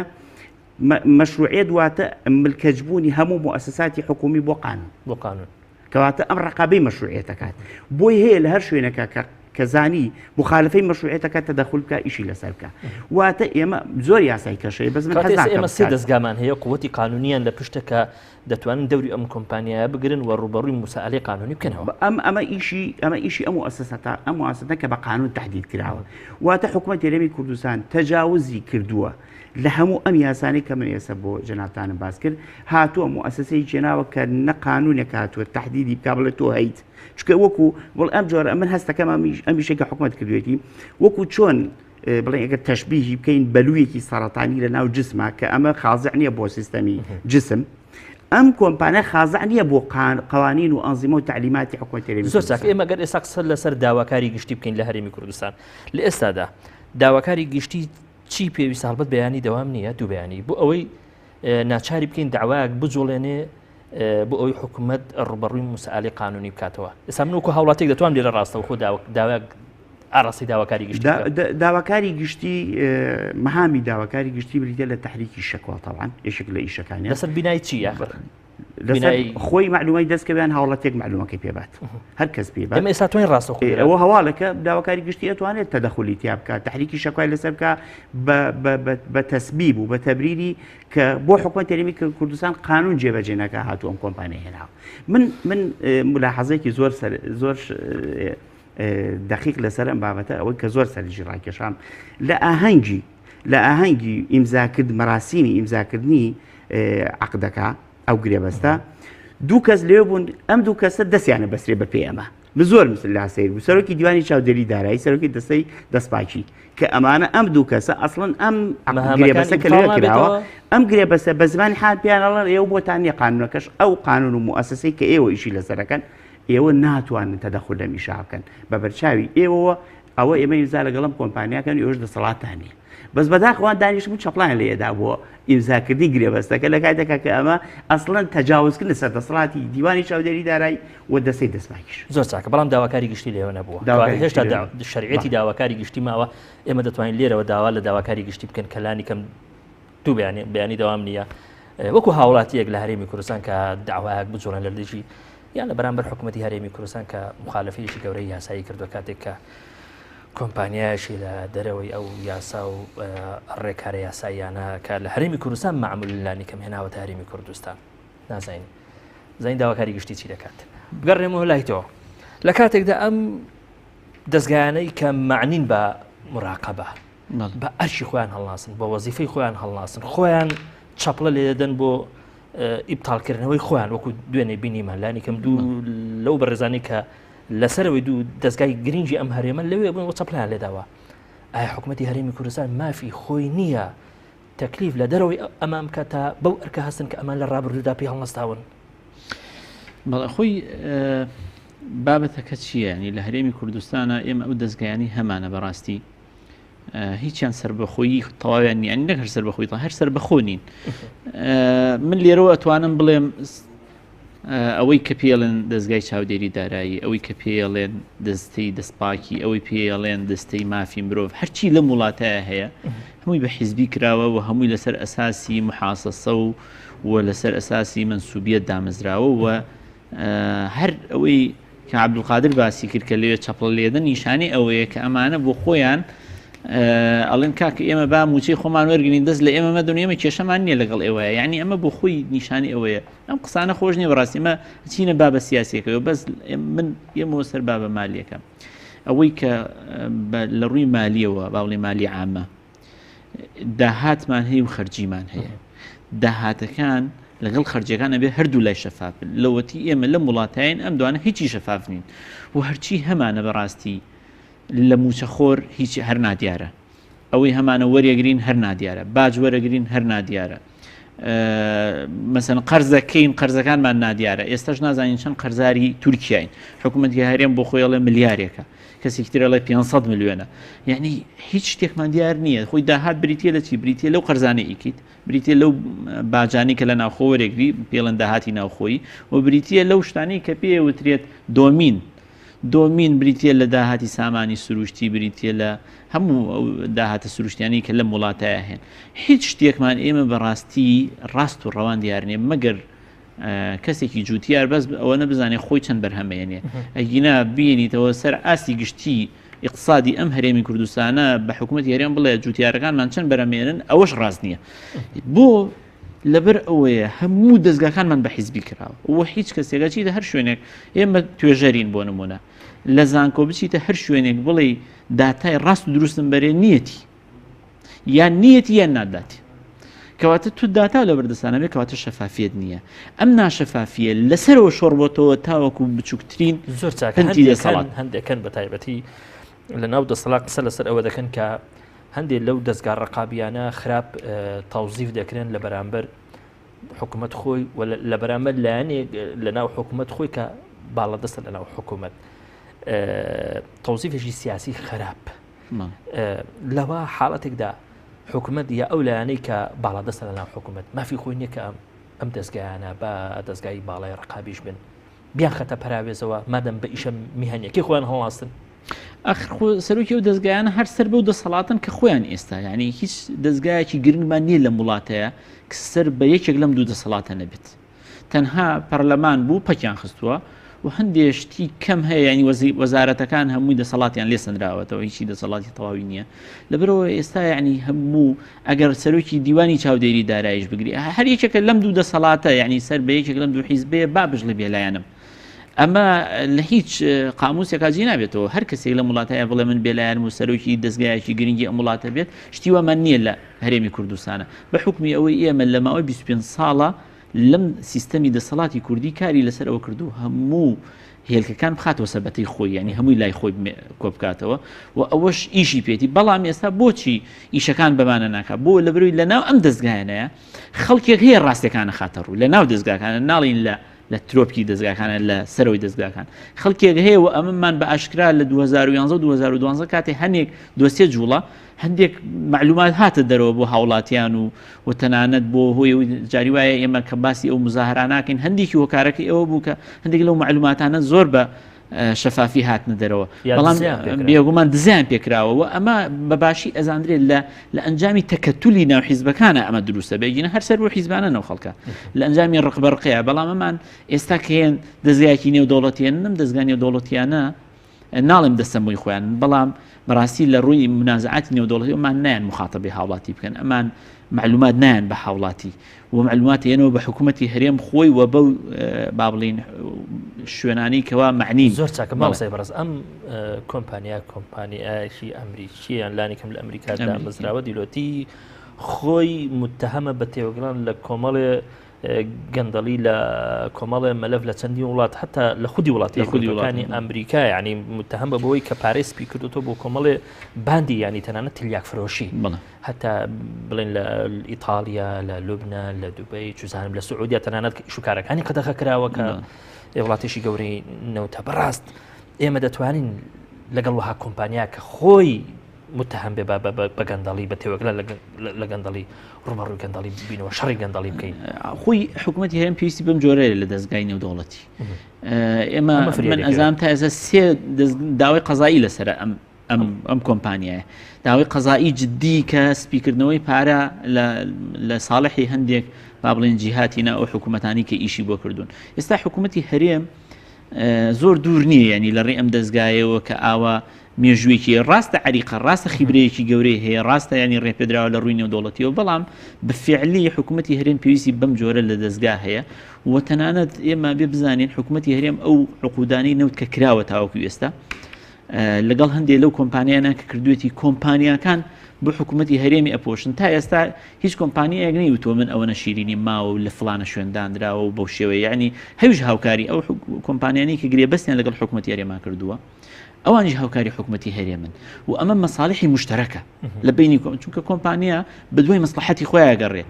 مەشروعیەت واتە ملکەچبوونی هەموو موئەسەساتی حکومی بۆ قانون بۆ قانون کەواتە ئەم ڕقابەی مەشروعیەتەکات بۆی هەیە لە هەر شوێنەکە کە کە زانی مخالفەی مەشروعیەتەکە تەدەخول بکە ئیشی لەسەر بکە واتە ئێمە زۆر یاسای کەشەیە بەس من حەز ئێمە سێ دەستگامان هەیە قوتی قانونیان لە پشتە کە دەتوانن دەوری ئەم کۆمپانیایە بگرن و ڕوبەڕووی موسائەلەی قانونی بکەنەوە. ئەم ئەمە ئیشی ئەمە ئیشی ئەم موئەسەسەتە ئەم موئەسەسە کە بە قانون تەحدید کراوە واتە حکومەتی هەرێمی کوردستان تەجاوزی کردووە لە هەموو ئەم یاسانەی کە من ئێستا بۆ جەنابتانم باس کرد هاتووە موئەسەسەی جێناوە کە نە قانونێک هاتووە تەحدیدی بکا بڵێ تۆ هەیت چونکە وەکو بڵ ئەم جۆرە من هەستەکەم ئەمیشێک کە حکومەت کردوێتی وەکو چۆن بڵێن ئەگەر تەشبیهی بکەین بەلوویەکی سەرەتانی لە ناو جسمە کە ئەمە خازع نییە بۆ سیستەمی جسم ئەم کۆمپانیا خازع نییە بۆ قوانین و ئەنزیمە و تعلیماتی حکومەت زۆر چاک ئێمە گەر ئێستا قسە لەسەر داواکاری گشتی بکەین لە هەرێمی کوردستان لە ئێستادا داواکاری گشتی چی پێویستە هەڵبەت بەیانی دەوام نییە دوو بەیانی بۆ ئەوەی ناچاری بکەین داوایەک بجوڵێنێ بۆ ئەوەی حکوومەت ڕوبەڕووی موسالی قانونی بکاتەوە ئێستا من وەکو هاوڵاتێک دەتوان لێرە ڕاستەوخۆ داوایەک ئاڕاستەی داواکاری گشتی داواکاری گشتی مەهامی داواکاری گشتی بریتە لە تحریکی شەکوا تاوان یەکێک لە ئیشەکانی لەسەر بینای چی یاخر خۆی معلومای دەستکەویان هاوڵاتێک معلومەکەی پێبات هەر کەس پێ بات ئێستا توانین ڕاستە ئەوە هەواڵەکە داواکاری گشتی ئەتوانێت تەدەخلی تیا بکات تحریکی شەکوای لەسەر بکە بە تەسبیب و بە تەبریری کە بۆ حکومەت هەرێمی کوردستان قانون جێبەجێ نەکە هاتوو ئەم کۆمپانیای هێناوە من من ملاحەزێکی زۆر زۆر دەقیق لەسەر ئەم بابەتە ئەوەی کە زۆر سەرنجی ڕاکێشام لە ئاهەنگی لە ئاهەنگی ئیمزاکرد مەراسیمی ئیمزاکردنی عقدەکە ئەو گرێبەستە دوو کەس لێ بوون ئەم دوو کەسە دەستیانە بەسرێ بە پێ ئەمە زۆر مثل لا سیر بوو سەرۆکی دیوانی چاودێری دارایی سەرۆکی دەستەی دەستپاکی کە ئەمانە ئەم دوو کەسە ئەسڵەن ئەم گرێبەستە کە لەوێ کراوە ئەم گرێبەستە بە زمانی حال پێیان ئەڵێن ئێوە بۆتان نییە قانونەکەش ئەو قانون و موئەسەسەی کە ئێوە ئیشی لەسەرەکەن ئێوە ناتوانن تەدەخول لەم ئیشە بکەن بە بەرچاوی ئێوەوە ئەوە ئێمە ئیمزا لەگەڵم کۆمپانیاکەن ئێوەش دەسەڵاتتان نییە بەس بەداخەوە دانیشتبوون چەپڵیان لێ دا بۆ ئیمزاکردنی گرێبەستەکە لە کاتێکا کە ئەمە ئەسڵەن تەجاوزکردن لەسەر دەسەڵاتی دیوانی چاودێری دارایی و دەستەی دەستپاکیش. زۆر چاکە بەڵام داواکاری گشتی لێوە نەبووە داواکاری هێشتا گشتی لێوە نەبووە. شەرعیەتی داواکاری گشتی ماوە ئێمە دەتوانین لێرەوە داوا لە داواکاری گشتی بکەن کە لانی کەم دوو بەیانی بەیانی دەوام نییە وەکو هاوڵاتیەک لە هەرێمی کوردستان کە داوایەک بجوڵێن لە دژی یان لە بەرامبەر حکوومەتی هەرێمی کوردستان کە مخالفەیەکی گەورەی یاسایی کردووە کاتێک کە کۆمپانیایەکی لە دەرەوەی ئەو یاسا و ڕێکارە یاساییانە کە لە هەرێمی کوردستان معمول لانی کەم هێناوەتە هەرێمی کوردستان نازانین زانین داواکاری گشتی چی دەکات بگەڕێمەوە لای تۆ لە کاتێکدا ئەم دەستگایانەی کە معنین بە مراقبە بە ئەرکی خۆیان هەڵناسن بە وەزیفەی خۆیان هەڵناسن خۆیان چەپڵە لێدەن بۆ ئیبتالکردنەوەی خۆیان وەکو دوێنێ بینیمان لانی کەم دوو لەو بەڕێزانی کە لەسەرەوەی دوو دەستگای گرنگی ئەم هەرێمە لەوێ بوون و چەپڵیان لێداوە ئایا حکوومەتی هەرێمی کوردستان مافی خۆی نییە تەکلیف لە دەرەوەی ئەمان بکات تا بەو ئەرکە هەستن کە ئەمان لە ڕابردوودا پێی هەڵنەستاون؟ بەڵێ خۆی بابەتەکە چییە ینی لە هەرێمی کوردستانە ئێمە ئەو دەستگایانی هەمانە بەڕاستی هیچیان سربەخۆیی تەواویان نییە نەک هەر سربەخۆی تا هەر سربەخۆ نین من لێرەوە ئەتوانم بڵێم ئەوەی کە پێڵێن دەزگای چاودێری دارایی، ئەوەی کە پێیەڵێن دەستەی دەستپاکی، ئەوەی پێیەڵێن دەستەی مافی مرۆڤ، هەرچی لەم وڵاتایە هەیە هەمووی بە حیزبی کراوە و هەمووی لەسەر ئەساسی محاسەسە و و لەسەر ئەساسی مەنسوبیەت دامەزراوە و هەر ئەوەی کە عەبدولقادر باسی کرد کە لەوێ چەپڵە لێدەن نیشانەی ئەوەیە کە ئەمانە بۆ خۆیان ئەڵێن کاکە ئێمە با موچەی خۆمان وەرگین دەست لە ئێمە مەدەن ئێمە کێشەمان نییە لەگەڵ ئێوە یعنی ئەمە بۆ خۆی نیشانی ئەوەیە ئەم قسانە خۆش نییە بەڕاستی ئمە چینە بابە سیاسەکەەوە بەس من ئێمەوە سەر بابە مالیەکە ئەوەی کە لە ڕووی مالیەوە باڵێ مالی عامە داهاتمان هەیە و خەرجیمان هەیە داهاتەکان لەگەڵ خەرجیەکان ئەبێ هەردوو لای شەفاف بن لەوەتی ئێمە لەم وڵاتاین ئەم دوانە هیچی شەفاف نین و هەرچی هەمانە بەڕاستی لە موچەخۆر هیچ هەر نادیارە ئەوەی هەمانە وەرێگرین هەر نادیارە باج وەرەگرین هەر نادیارە. مەسەن قەرزەکەین قەرزەکانمان نادیارە ئێستاش نازانین چەند قەرزاری تورکیاین حکوومەتی هەرێم بۆ خۆی ئەڵێ ملیارێکە کەسێکی تر ئەڵێ 500 ملیۆنە یعنی هیچ شتێکمان دیار نییە خۆی داهات بریتە لە چی بریتە لەو قەرزانە ئیکیت بریتە لەو باجانی کە لە ناوخۆ وەرێگری پێڵێن داهاتی ناوخۆیی و بریتە لەو شتانی کە پێ وترێت دۆمین دۆمین بریتییە لە داهاتی سامانی سروشتی، بریتییە لە هەموو ئەو داهاتە سروشتیانەی کە لەم وڵاتەیا هەن. هیچ شتێکمان ئێمە بە ڕاستی ڕاست و ڕەوان دیار نییە، مەگەر کەسێکی جووتیار بەس ئەوەنە بزانێ خۆی چەند بەرهەم ئەهێنێ. ئەگینا بێنیتەوە سەر ئاستی گشتی ئیقتسادی ئەم هەرێمی کوردستانە بە حکوومەتی هەرێم بڵێ جووتیارەکانمان چەند بەرهەم ئەهێنن، ئەوەش ڕاست نییە. بۆ؟ لەبەر ئەوەیە هەموو دەزگاکانمان بە حیزبی کراوە و هیچ کەسێک ئەچیتە هەر شوێنێک ئێمە توێژەرین بۆ نمونە لە زانکۆ بچیتە هەر شوێنێک بڵێ داتای ڕاست و دروستم بەرێ نیەتی یان نیەتی یان ناداتی کەواتە تو داتا لە بەردەستانە بێ کەواتە شەفافیت نییە ئەم ناشەفافیە لەسەرەوە شۆڕ بۆتەوە تاوەکو بچووکترین زۆر چاک پنتی دەسەڵات هەندێکن بە تایبەتی لە ناو دەسەڵات قسە لەسەر ئەوە دەکەن کە هەندێک لەو دەزگا ڕقابیانە خراپ تەوزیف دەکرێن لە بەرامبەر حکوومەت خۆی و لە بەرامبەر لایەنێک لە ناو حکوومەت خۆی کە باڵادەستە لە ناو حکوومەت تەوزیفێکی سیاسی خراپ لەوە حاڵەتێکدا حکوومەت یا ئەو لایەنەی کە باڵادەستە لە ناو حکوومەت مافی خۆی نییە کە ئەم دەستگایانە بە دەستگای باڵای ڕقابیش بن بیانخەتە پەراوێزەوە مادەم بە ئیشە میهەنیەکەی خۆیان هەڵناستن. ئەخر خۆ سەرۆکی ئەو دەزگایانە هەر سەر بەو دەسەڵاتن کە خۆیان ئێستا یعنی هیچ دەزگایەکی گرنگمان نییە لەم وڵاتەیە کە سەر بە یەکێک لەم دوو دەسەڵاتە نەبێت تەنها پەرلەمان بوو پەکیان خستووە و هەندێ شتی کەم هەیە ینی وەزارەتەکان هەمووی دەسەڵاتیان لێ سەنراوەتەوە هیچی دەسەڵاتی تەواوی نییە لەبەرەوە ئێستا یعنی هەموو ئەگەر سەرۆکی دیوانی چاودێری دارایش بگری هەر یەکێکە لەم دوو دەسەڵاتە یعنی سەر بە یەکێک لەم دوو حیزبەیە با بژڵی بێلایەنم ئەمە لە هیچ قاموسێکا جی نابێتەوە هەر کەسێک لەم وڵاتەیە بڵێ من بێلایەنم و سەرۆکی دەزگایەکی گرنگی ئەم وڵاتە بێت شتی وامان نییە لە هەرێمی کوردستانە بە حوکمی ئەوەی ئێمە لە ماوەی 25 ساڵە لەم سیستەمی دەسەڵاتی کوردی کاری لەسەر ئەوە کردو هەموو هێلکەکان بخاتەوە سەبەتەی خۆی ینی هەمووی لای خۆی کۆبکاتەوە و ئەوەش ئیشی پێێتی بەڵام ئێستا بۆچی ئیشەکان بەمانە ناکە بۆ لە بروی لە ناو ئەم دەستگایانەیە خەڵکێک هەیە ڕاستەکانە خاتە ڕوو لە ناو دەستگاکانە ناڵین لە لە ترۆپکی دەزگاکانە لە سەرەوەی دەزگاکان خەڵکێک هەیە و ئەمەمان بە ئاشکرا لە 2011 و 2012 کاتێ هەنێک دۆسیە جوڵە هەندێک معلومات هاتە دەرەوە بۆ هاوڵاتیان و و تەنانەت بۆ هۆی جاری وایە ئێمە کە باسی ئەو مزاهرا ناکەین هەندێکی هۆکارەکەی ئەوە بوو کە هەندێک لەو معلوماتانە زۆر بە شەفافی هاتنە دەرەوە بەڵام بێگومان دزیان پێکراوە و ئەمە بە باشی ئەزاندرێت لە لە ئەنجامی تەکەتولی ناو حیزبەکانە ئەمە دروستە بێگینە هەر سەر بۆ حیزبانە نەو خەڵکە لە ئەنجامی ڕق بەڕقەیە بەڵام ئەمان ئێستا کەێن دەزگایەکی نێو دەوڵەتیان نم دەزگا نێو دەوڵەتیانە ناڵێم دەستەمۆی خۆیان بەڵام بەڕاستی لە ڕووی منازعاتی نێودەوڵەتی ئەمان نایەن مخاتەبەی هاوڵاتی بکەن ئەمان معلومات نایەن بە هاوڵاتی و معلومات هێنەوە بە حکوومەتی هەرێم خۆی و بەو با بڵین شوێنانی کەوا معنی زۆر چاکە مامۆستای بەڕێز ئەم کۆمپانیا کۆمپانیایەکی ئەمریکییان لانی کەم لە ئەمریکا دامەزراوە دیلۆتی خۆی متهەمە بە تێوەگلان لە کۆمەڵێ گەندەڵی لە کۆمەڵێ مەلەف لە چەندین وڵات حتا لە خودی وڵاتی خودی وڵاتانی ئەمریکا ینی متهم بە بەوەی کە پارەی سپی کردوتەوە بۆ کۆمەڵێ باندی ینی تەنانەت تلیاک فرۆشی هەتا بڵێن لە ئیتالیا لە لوبناان لە دوبەی چزانم لە سعودیا تەنانەت شوکارەکانی قەدەخە کراوە کە وڵاتێکی گەورەی نەوتە بەڕاست ئێمە دەتوانین لەگەڵ وەها کۆمپانیا کە خۆی متهم بێ بە گەندەڵی بە تێوەگلە لە گەندەڵی ڕوبەڕووی گەندەڵی بینەوە شەڕی گەندەڵی بکەین خۆی حکوومەتی هەرێم پێویستی بەم جۆرەیە لە دەستگای نێودەوڵەتی ئێمە من ئەزام تا ئێستا سێ داوای قەزایی لەسرە ئەم ئەم ئەم کۆمپانیایە داوای قەزایی جددی کە سپیکردنەوەی پارە لە ساڵحی هەندێک با بڵێن جیهاتی نا ئەو حکوومەتانی کە ئیشی بۆ کردوون ئێستا حکوومەتی هەرێم زۆر دوور نییە ینی لە ڕێ ئەم دەستگایەوە کە ئاوا مێژوویەکی ڕاستە عەریقە ڕاستە خیبرەیەکی گەورەی هەیە ڕاستە ینی ڕێپێدراوە لە ڕووی نێودەوڵەتیەوە بەڵام بەفعلی حکوومەتی هەرێم پێویستی بەم جۆرە لە دەستگا هەیە و تەنانەت ئێمە بێ بزانین حکوومەتی هەرێم ئەو عقودانەی نەوت کە کراوە تاوەکو ئێستا لەگەڵ هەندێک لەو کۆمپانیانە کە کردوێتی کۆمپانیاکان بۆ حکوومەتی هەرێمی ئەپۆشن تا ئێستا هیچ کۆمپانیایەک نەیوتووە من ئەوەنە شیرینیم ماوە و لە فڵانە شوێن دانراوە و بەو شێوەیە یعنی هەویش هاوکاری ئەو کۆمپانیانەی کە گرێبەستیان لەگەڵ حکوومەتی هەرێما کردووە ئەوانیش هاوکاری حکوومەتی هەرێمن و ئەمە مەساڵحی مشتەرەکە لە بینی چونکە کۆمپانیا بە دوای مەسلحەتی خۆیان گەڕێ.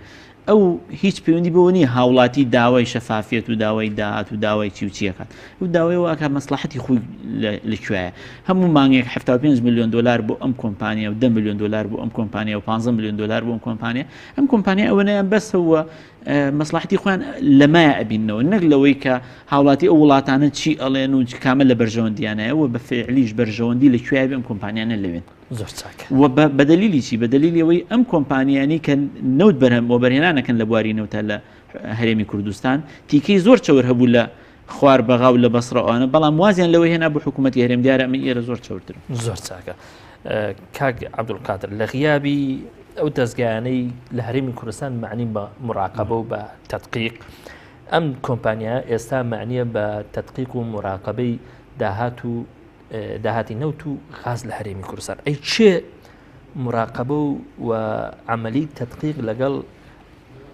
ئەو هیچ پەیوەندی بەوە نییە هاوڵاتی داوای شەفافیەت و داوای داهات و داوای چی و چی ئەکات. ئەو داوای ئەوە ئەکات مەسڵەحەتی خۆی لە کوێیە. هەموو مانگێک 75 ملیۆن دۆلار بۆ ئەم کۆمپانیا و 10 ملیۆن دۆلار بۆ ئەم کۆمپانیا و 15 ملیۆن دۆلار بۆ ئەم کۆمپانیا، ئەم کۆمپانیا ئەوەنەیان بەسە و مەسڵەحەتی خۆیان لەمایە ئەبیننەوە نەک لەوەی کە هاوڵاتی ئەو وڵاتانە چی ئەڵێن و کامە لە بەرژەوەندیانایە و بە فعلیش بەرژەوەندی لە کوێیە بێ ئەم کۆمپانیانە لەوێن. زۆر چاکە. وە بە بە دەلیلی چی؟ بە دەلیلی ئەوەی ئەم کۆمپانیانەی کە نەوت بەرهەم وەبەرهێنان ئەکەن لە بواری نەوتا لە هەرێمی کوردستان تیکەی زۆر چەور هەبوو لە خوار بەغا و لە بەسڕە ئەوانە بەڵام وازیان لەوە هێنا بۆ حکوومەتی هەرێم دیارە ئەمە ئێرە زۆر چەورترە. زۆر چاکە کاک عەبدولقادر لە غیابی ئەو دەزگایانەی لە هەرێمی کوردستان معنی بە مراقبە و بە تدقیق ئەم کۆمپانیا ئێستا معنیە بە تدقیق و مراقبەی داهات و داهاتی نەوت و غاز لە هەرێمی کوردستان ئەی چێ مراقبە و عملی تدقیق لەگەڵ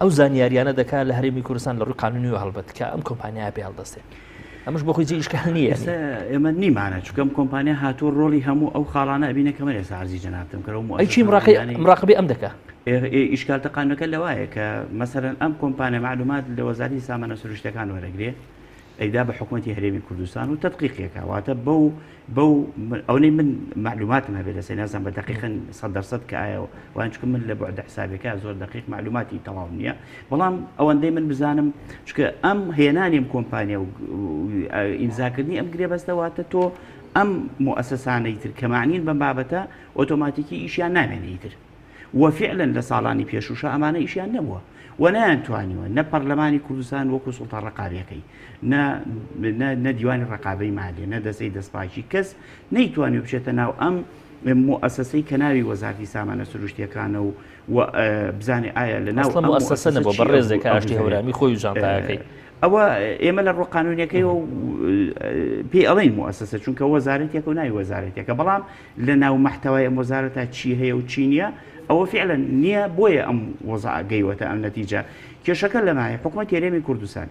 ئەو زانیاریانە دەکات لە هەرێمی کوردستان لە ڕووی قانونی و هەڵبەت کە ئەم کۆمپانیا پێ هەڵدەستێت ئەمەش بۆ خۆی جێ ئیشکال نییە ئێمە نیمانە چکەم کۆمپانیا هاتوو ڕۆڵی هەموو ئەو خاڵانە ئەبینە کە من ئێستا عەرزی جەنابتم کردەوە ئەی چی مراقبەی ئەم دەکا ئیشکالتە قانونەکە لەوایە کە مەسەرەن ئەم کۆمپانیا معلومات لە وەزارەتی سامانە سروشتەکان وەرەگرێ ئەیدا بە حکومەتی هەرێمی کوردستان و تەدقیقێکە واتە بەو بەو ئەونەی من معلوماتم هەبێت لەسەر نازانم بە دقیقن 100% کە ئایا وان چونکە من لە بعد حسابەکە زۆر دقیق معلوماتی تەواو نییە بەڵام ئەوەندەی من بزانم چونکە ئەم هێنانی ئەم کۆمپانیا و ئیمزاکردنی ئەم گرێبەستە واتە تۆ ئەم موئەسەسانەی تر کە معنین بەم بابەتە ئۆتۆماتیکی ئیشیان نامێنێ تر و فعلا لە ساڵانی پێشووشا ئەمانە ئیشیان نەبووە و نەیانتوانیوە نە پەرلەمانی کوردستان وەکو سوڵتە ڕەقابیەکەی نە نە دیوانی ڕقابەی مالیە نە دەسەی دەستپاکی کەس نەیتوانی بچێتە ناو ئەم موئەسەسەی کە ناوی وەزارتی سامانە سروشتیەکانە و بزانێ ئایا لە ناو ئەم موئەسەسە نەبووە بەڕێزێک ئاشتی هەورامی خۆی و جانتایەکەی ئەوە ئێمە لە ڕوو قانونیەکەی و پێی ئەڵێن موئەسەسە چونکە وەزارەتێکە و ناوی وەزارەتێکە بەڵام لە ناو مەحتەوای ئەم وەزارەتە چی هەیە و چی نییە ئەوە فعلا نییە بۆیە ئەم وەزع گەیوەتە ئەم نەتیجە کێشەکە لەمایە حکومەت هەرێمی کوردستان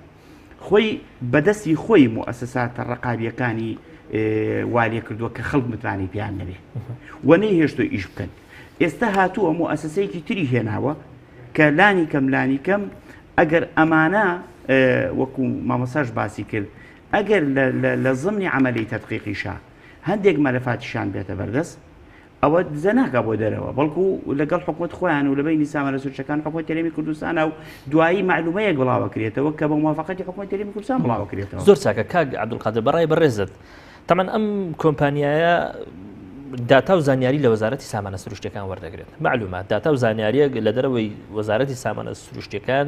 خۆی بەدەستی خۆی موئەسەساتە ڕقابیەکانی والێ کردووە کە خەڵک متمانەی پێیان نەبێ و نەیهێشتۆ ئیش بکەن ئێستا هاتووە موئەسەسەیەکی تری هێناوە کە لانی کەم لانی کەم ئەگەر ئەمانە وەکو مامۆساش باسی کرد ئەگەر لە زمنی عملی تدقیقیشا هەندێک مەلەفاتیشان بێتە بەردەست ئەوە دزە ناکا بۆ دەرەوە بەڵکو لەگەڵ حکومەت خۆیان و لە بەینی سامانە سروشتەکان حکومەت هەرێمی کوردستانە و دوایی مەعلومەیەک بڵاوەکرێتەوە کە بە موافقەتی حکومەت هەرێمی کوردستان بڵاوەکرێتەوە. زۆر چاکە کاک عەبدولقادر بەڕای بەڕێزت تەمەن ئەم کۆمپانیایە داتا و زانیاری لە وەزارەتی سامانە سروشتەکان وەردەگرێت معلومات داتا و زانیاریەک لە دەرەوەی وەزارەتی سامانە سروشتەکان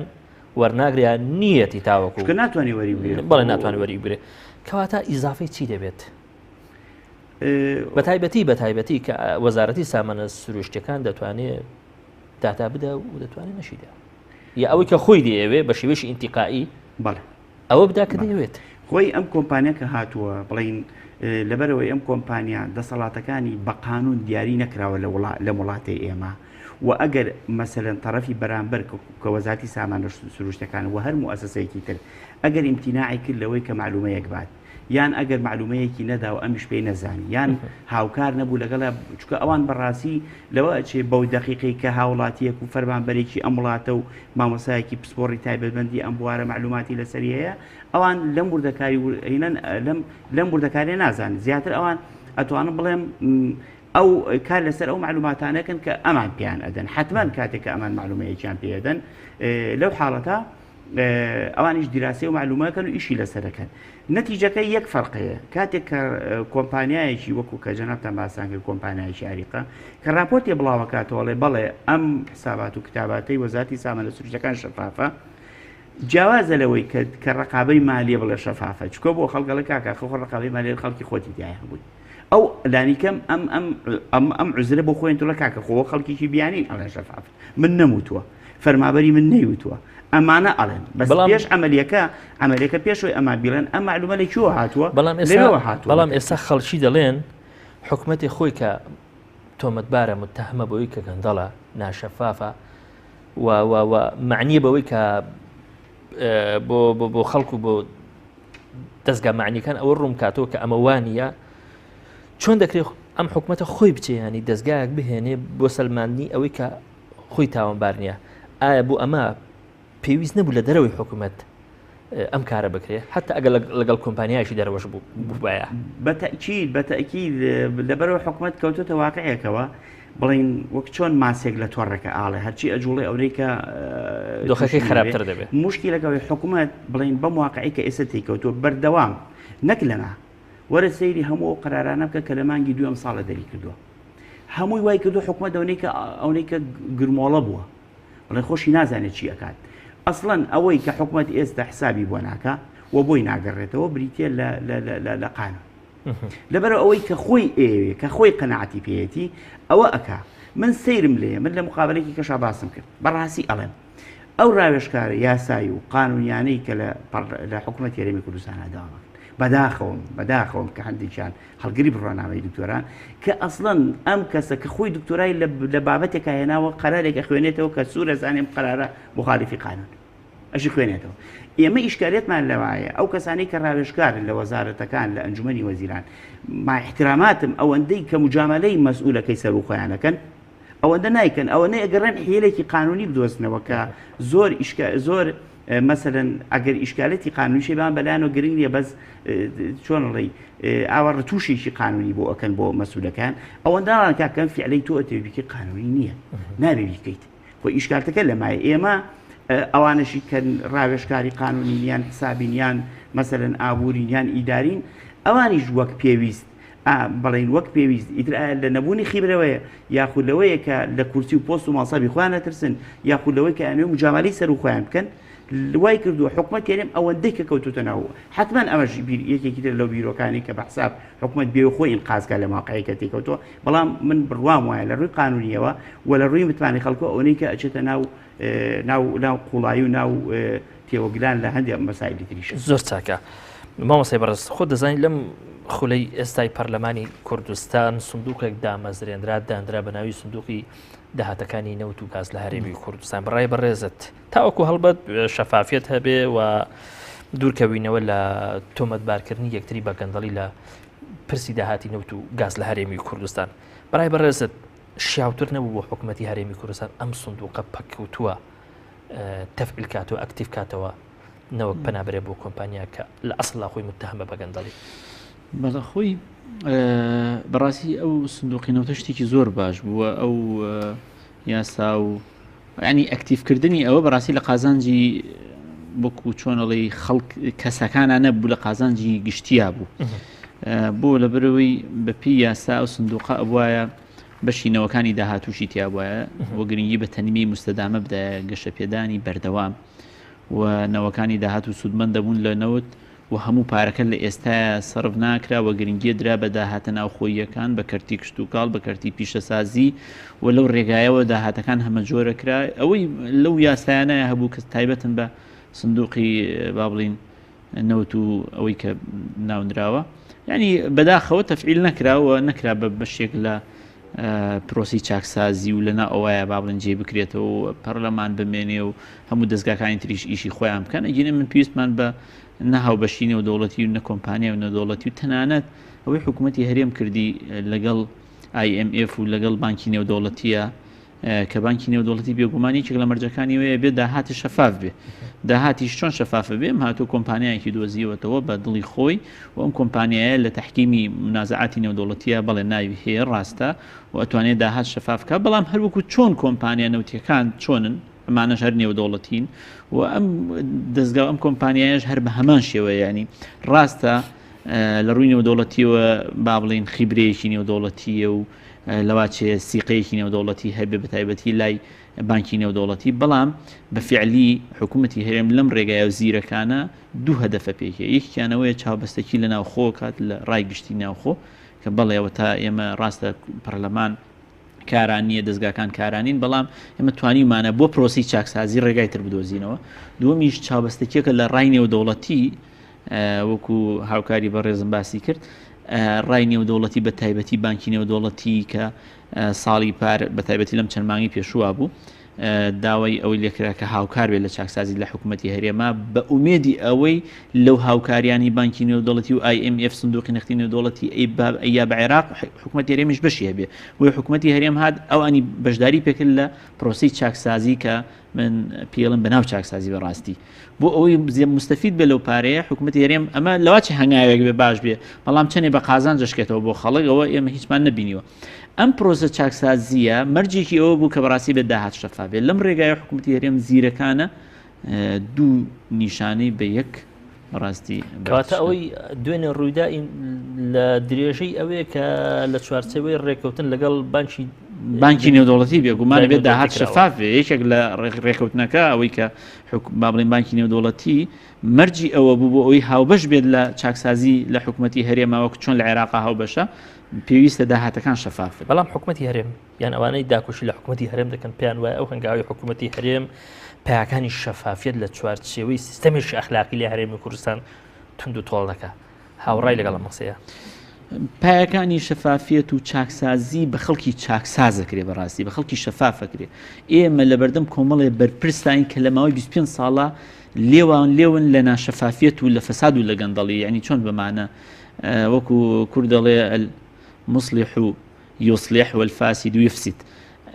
وەرناگریان نیەتی تاوەکو ناتوانانی وەری بڵێ ناتوانانی وەری بگرێت کەواتە ئیزافەی چی دەبێت بەتایبەتی بەتایبەتی کە وەزارەتی سامانە سروشتەکان دەتوانێت داتا بدە و دەتوانێت نەشیدا یا ئەوەی کە خۆی دەیەوێ بە شێوەیەکی ئینتیقائی بەڵێ ئەوە بدا کە دەیەوێت خۆی ئەم کۆمپانیا کە هاتووە بڵین لەبەرەوەی ئەم کۆمپانیا دەسەڵاتەکانی بە قانون دیاری نەکراوە لە وڵا لە وڵاتی ئێمە و ئەگەر مەسەلەن تەڕەفی بەرامبەر کە وەزارەتی سامانە سروشتەکان و هەر موئەسەسەیەکی تر ئەگەر ئیمتیناعی کرد لەوەی کە مەعلومەیەک بات یان ئەگەر مەعلومەیەکی نەدا و ئەمیش پێی نەزانی یان هاوکار نەبوو لەگەڵ چونکە ئەوان بەڕاستی لەوە ئەچێ بەو دەقیقەی کە هاوڵاتیەک و فەرمانبەرێکی ئەم وڵاتە و مامۆسایەکی پسپۆڕی تایبەتمەندی ئەم بوارە مەعلوماتی لەسەری هەیە ئەوان لەم وردەکاری هینەن لەم لەم وردەکاریە نازانن زیاتر ئەوان ئەتوانم بڵێم ئەو کار لەسەر ئەو معلوماتانەکەن کە ئەمان پێیان ئەدەن حتمما کاتێک کە ئەمان معلومەیەکیان پێدەن لەو حاڵەتە ئەوانیش دیراسی و معلومەکەن و ئیشی لەسەرەکەن نەتیجەکە یەک فەرقەیە کاتێک کە کۆمپانیایەکی وەکو کە جەنابتان باسان کرد کۆمپانیایەکی ئاریقە کە راپۆرتی بڵاوەکاتەوەڵێ بەڵێ ئەم حسابات و کتاباتەی وەزارتی سامانە سروشتەکان شەفافە جیاوازە لەوەی کە کە ڕقابەی مالیە بڵێ شەفافە چکۆ بۆ خەڵگەڵە کاکە خۆ ڕقابەی مالیە خەڵکی خۆتی تایە هەبووی ئەو لانیکەم ئەم ئەم ئەم ئەم عوزرە بۆ خۆیان تۆڵە کاکە خۆ خەڵکیکی بیانین ئەڵێن شەفاف من نەموتووە فەرمابەری من نەیوتووە ئەمانە ئەڵێن بەس بەڵام پێش عملیەکە عملیەکە پێشەوەی ئەمان بیڵێن ئەم معلومە لە کوێوە هاتووە بەڵام ئێستا لەوێوە هاتووە بەڵام ئێستا خەڵکی دەڵێن حکومەتی خۆی کە تۆمەتبارە متهمە بەوەی کە گەندەڵە ناشەفافە و و و معنیە بەوەی کە بۆ بۆ بۆ خەڵک و بۆ دەزگا مەعنیەکان ئەوە ڕوون بکاتەوە کە ئەمە وانە چۆن دەکرێت ئەم حکوومەتە خۆی بچێ ینی دەزگایەک بهێنێ بۆ سەلماندنی ئەوەی کە خۆی تاوانبار نییە ئایا بۆ ئەمە پێویست نەبوو لە دەرەوەی حکوومەت ئەم کارە بکرێ حتا ئەگەر لەگەڵ کۆمپانیایشی دەرەوەش بووبایە؟ بەتەکیید بەتەکیید لەبەرەوە حکومەت کەوتۆتە واقعێکەوە بڵین وەک چۆن ماسێک لە تۆڕێکە ئاڵێ هەرچی ئەجوڵێ ئەورەی کە دۆخەکەی خراپتر دەبێت. مشکلەکەەوەی حکومەت بڵین بەم واقعی کە ئێستا تێکەوتووە بەردەوام نەک لەما وەرە سەیری هەموو ئەو قەرارانە بکە کە لە مانگی دووەم ساڵە دەری کردووە هەمووی وای کردو حکومەت ئەونەی کە ئەونەی کە گرمۆڵە بووە بڵێ خۆشی نازانێت چی ئەکات ئەسڵەن ئەوەی کە حکومەت ئێستا حسابی بۆ ناکا و بۆی ناگەڕێتەوە بریتە لە قانون لەبەر ئەوەی کە خۆی ئێوێ کە خۆی قەنەعەتی پێیەتی ئەوە ئەکا من سەیرم لێ من لە مقابلێکی کەشا باسم کرد بەڕاستی ئەڵێم ئەو راوێژکارە یاسایی و قانونیانەی کە لە حکوومەت هەرێمی کوردستانە داوە بەداخەوەم بەداخەوەم کە هەندێکیان هەڵگری بڕوانامەی دکتۆران کە ئەسڵەن ئەم کەسە کە خۆی دکتۆرای لە بابەتێکا هێناوە قەرارێک ئەخوێنێتەوە کە سوورە زانێم قەرارە مخالفی قانون ئەشی خوێنێتەوە. ئێمە ئیشکالیەتمان لەوایە ئەو کەسانەی کە ڕاوێژکارن لە وەزارەتەکان لە ئەنجومەنی وەزیران مع احتراماتم ئەوەندەی کە مجاملەی مەسئولەکەی سەرو خۆیان ئەکەن ئەوەندە نایکەن ئەوەنەی ئەگەڕێن حیلێکی قانونی بدۆزنەوە کە زۆر ئیشکا زۆر مەسەلەن ئەگەر ئیشکالەتی قانونیشی بان بەلایەنەوە گرنگ نییە بەس چۆن ڕێی ئاوا ڕتوشێکی قانونی بۆ ئەکەن بۆ مەسولەکان ئەوەندە کاکەم فعلەی تۆ ئەتەوێ بیکەی قانونی نییە نابێ بیکەیت خۆ ئیشکالتەکە لەمایە ئێمە ئەوانەشی کە ڕاوێژکاری قانونین یان حسابین یان مەسەلەن ئابوورین یان ئیدارین ئەوانیش وەک پێویست بەڵین وەک پێویست ئیتر ئایا لە نەبوونی خیبرەوەیە یاخود لەوەیە کە لە کورسی و پۆست و ماسابی خۆیان نەترسن یاخود لەوەی کە ئەنوێ مجاملەی سەر و خۆیان بکەن وای کردووە حکومەت هەرێم ئەوەندەی کە کەوتوتە ناو حتمما ئەمەش بیر یەکێکی تر لەو بیرۆکانی کە بە حساب حکومەت بێ خۆی ئینقازکە لە ماقعی کە تێکەوتووە بەڵام من بڕوام وایە لە ڕووی قانونیەوە و لە ڕووی متمانەی خەڵکەوە ئەوەی کە ئەچێتە ناو ناو ناو قوڵایی و ناو تێوەگلان لە هەندێک مەسایلی تریش. زۆر چاکە مامۆستای بەڕێز خۆت دەزانی لەم خولەی ئێستای پەرلەمانی کوردستان سندوقێک دامەزرێنرا دانرا بە ناوی سندوقی داهاتەکانی نەوت و گاز لە هەرێمی کوردستان بەڕای بەڕێزت تاوەکو هەڵبەت شەفافیت هەبێ و دوورکەوینەوە لە تۆمەتبارکردنی یەکتری بە گەندەڵی لە پرسی داهاتی نەوت و گاز لە هەرێمی کوردستان بەڕای بەڕێزت شیاوتر نەبوو بۆ حکوومەتی هەرێمی کوردستان ئەم سندوقە پەککەوتووە تەفعیل کاتەوە ئەکتیڤ کاتەوە نەوەک پەنا بەرێ بۆ کۆمپانیا کە لە ئەسڵا خۆی متهمە بە گەندەڵی. بەڵێ خۆی بەڕاستی ئەو سندوقی نەوتە شتێکی زۆر باش بووە ئەو یاسا و ینی ئەکتیفکردنی ئەوە بەڕاستی لە قازانجی وەکو چۆنەڵی خەڵک کەسەکانە نەبوو لە قازانجی گشتیا بوو بۆ لەبەرەوەی بەپی یاسا ئەو سندوقە ئەبواە بەشی نەوەکانی داهاتووشی تیابوایە و گرنگی بە تەنمیەی موستەدامە بدایە، گەشەپێدانی بەردەوام، و نەوەکانی داهاتوو سوودمەند دەبوون لە نەوت و هەموو پارەکە لە ئێستایا سەرف ناکرا و گرنگیە درا بە داهاتە ناوخۆییەکان، بە کەرتی کشتوکاڵ، بە کەرتی پیشەسازی و لەو رێگایەوە داهاتەکان هەمەجۆرە کرا. ئەوەی لەو یاسایانەیا هەبوو کە تایبەتن بە سندوقی با بڵێین نەوت و ئەوەی کە ناونراوە ینی بەداخەوە تەفعیل نەکرا و نەکرا بە بەشێک لە پرۆسی چاکسازی و لەنا ئەوایە با بڵێن جێ بکرێتەوە و پەرلەمان بمێنێ و هەموو دەستگاکانی تریش ئیشی خۆیان بکەن ئەگینە من پێویستمان بە نە هاوبەشی نێودەوڵەتی و نە کۆمپانیا و نەدەوڵەتی و تەنانەت ئەوەی حکوومەتی هەرێم کردی لەگەڵ IMF و لەگەڵ بانکی نێودەوڵەتیە کە بانکی نێودەوڵەتی بێگومان یەکێک لە مەرجەکانی وەیە بێ داهاتی شەفاف بێ داهاتیش چۆن شەفافە بێ هاتوو کۆمپانیایەکی دۆزیوەتەوە بە دڵی خۆی و ئەم کۆمپانیایە لە تحکیمی منازعاتی نێودەوڵەتیە بەڵێ ناوی هەیە ڕاستە و ئەتوانێت داهات شەفاف بکە بەڵام هەروەکو چۆن کۆمپانیا نەوتیەکان چۆنن ئەمانەش هەر نێودەوڵەتین و ئەم دەستگا ئەم کۆمپانیایش هەر بە هەمان شێوە ینی ڕاستە لە ڕووی نێودەوڵەتیەوە با بڵین خیبرەیەکی نێودەوڵەتیە و لەواچێ سیقەیەکی نێودەوڵەتی هەبێ بەتایبەتی لای بانکی نێودەوڵەتی بەڵام بە فعلی حکوومەتی هەرێم لەم ڕێگایە و زیرەکانە دوو هەدەفە پێکێ یەکیانەوەیە چاوبەستەکی لە ناوخۆ کات لە ڕای گشتی ناوخۆ کە بەڵێەوە تا ئێمە ڕاستە پەرلەمان کاران نییە دەستگاکان کارانین بەڵام ئێمە توانیمانە بۆ پرۆسی چاکسازی ڕێگای تر بدۆزینەوە دووەمیش چاوبەستەکیەکە لە ڕای نێودەوڵەتی وەکو هاوکاری بەڕێزم باسی کرد ڕای نێودەوڵەتی بە تایبەتی بانکی نێودەوڵەتی کە ساڵی پار بە تایبەتی لەم چەند مانگی پێشووە بوو داوای ئەوەی لێکرا کە هاوکار بێت لە چاکسازی لە حکوومەتتی هەرێما بە ئومێدی ئەوەی لەو هاوکاریانی بانکی نێودەوڵەتی و IMF سندوقی نەختی نێودەوڵەتی ئەیا بە عێراق حکوومەت هەرێمیش بەشی هەبێ بۆی حکوومەتتی هەرێم هات ئەوانی بەشداری پێکرد لە پرۆسی چاکسازی کە من پێڵم بەناو چاکسازی بەڕاستی بۆ ئەوەی زیە مستەفید بێ لەو پارەیە حکوومەتی هەرێم ئەمە لەواچی هەنگاوێک بێ باش بێ بەڵام چەندێ بە قازان جشکێتەوە بۆ خەڵک ئەوە ئێمە هیچمان نبینیوە ئەم پرۆسە چاکسازیە مەرجێکی ئەوە بوو کە بەڕاستی بێت داهات شەفاف بێت لەم ڕێگایە حکوومەتی هەرێم زیرەکانە دوو نیشانەی بە یەک بەڕاستی کەواتە ئەوەی دوێنێ ڕوویدا لە درێژەی ئەوەیە کە لە چوارچێوەی ڕێککەوتن لەگەڵ بانکی بانکی نێودەوڵەتی بێگومان بێت داهات شەفاف بێ یەکێک لە ڕێککەوتنەکە ئەوەی کە با بڵێن بانکی نێودەوڵەتی مەرجی ئەوە بوو بۆ ئەوەی هاوبەش بێت لە چاکسازی لە حکوومەتی هەرێما وەک چۆن لە عێراقا هاوبەشە پێویستە داهاتەکان شەفاف بن. بەڵام حکومەتی هەرێم یان ئەوانەی داکۆکی لە حکومەتی هەرێم دەکەن پێیان وایە ئەو هەنگاوی حکومەتی هەرێم پایەکانی شەفافیەت لە چوارچێوەی سیستەمێکی ئەخلاقی لە هەرێمی کوردستان توند و تۆڵ دەکا. هاوڕای لەگەڵ ئەم قسەیە؟ پایەکانی شەفافیەت و چاکسازی بە خەڵکی چاکسازەکرێ بەڕاستی بە خەڵکی شەفافەکرێ ئێمە لەبەردەم کۆمەڵێ بەرپرسین کە لە ماوەی 25 ساڵە لێوان لێون لە ناشەفافیەت و لە فەساد و لە گەندەڵی یعنی چۆن بەمانە وەکو کورد دەڵێ المصلح يصلح والفاسد يفسد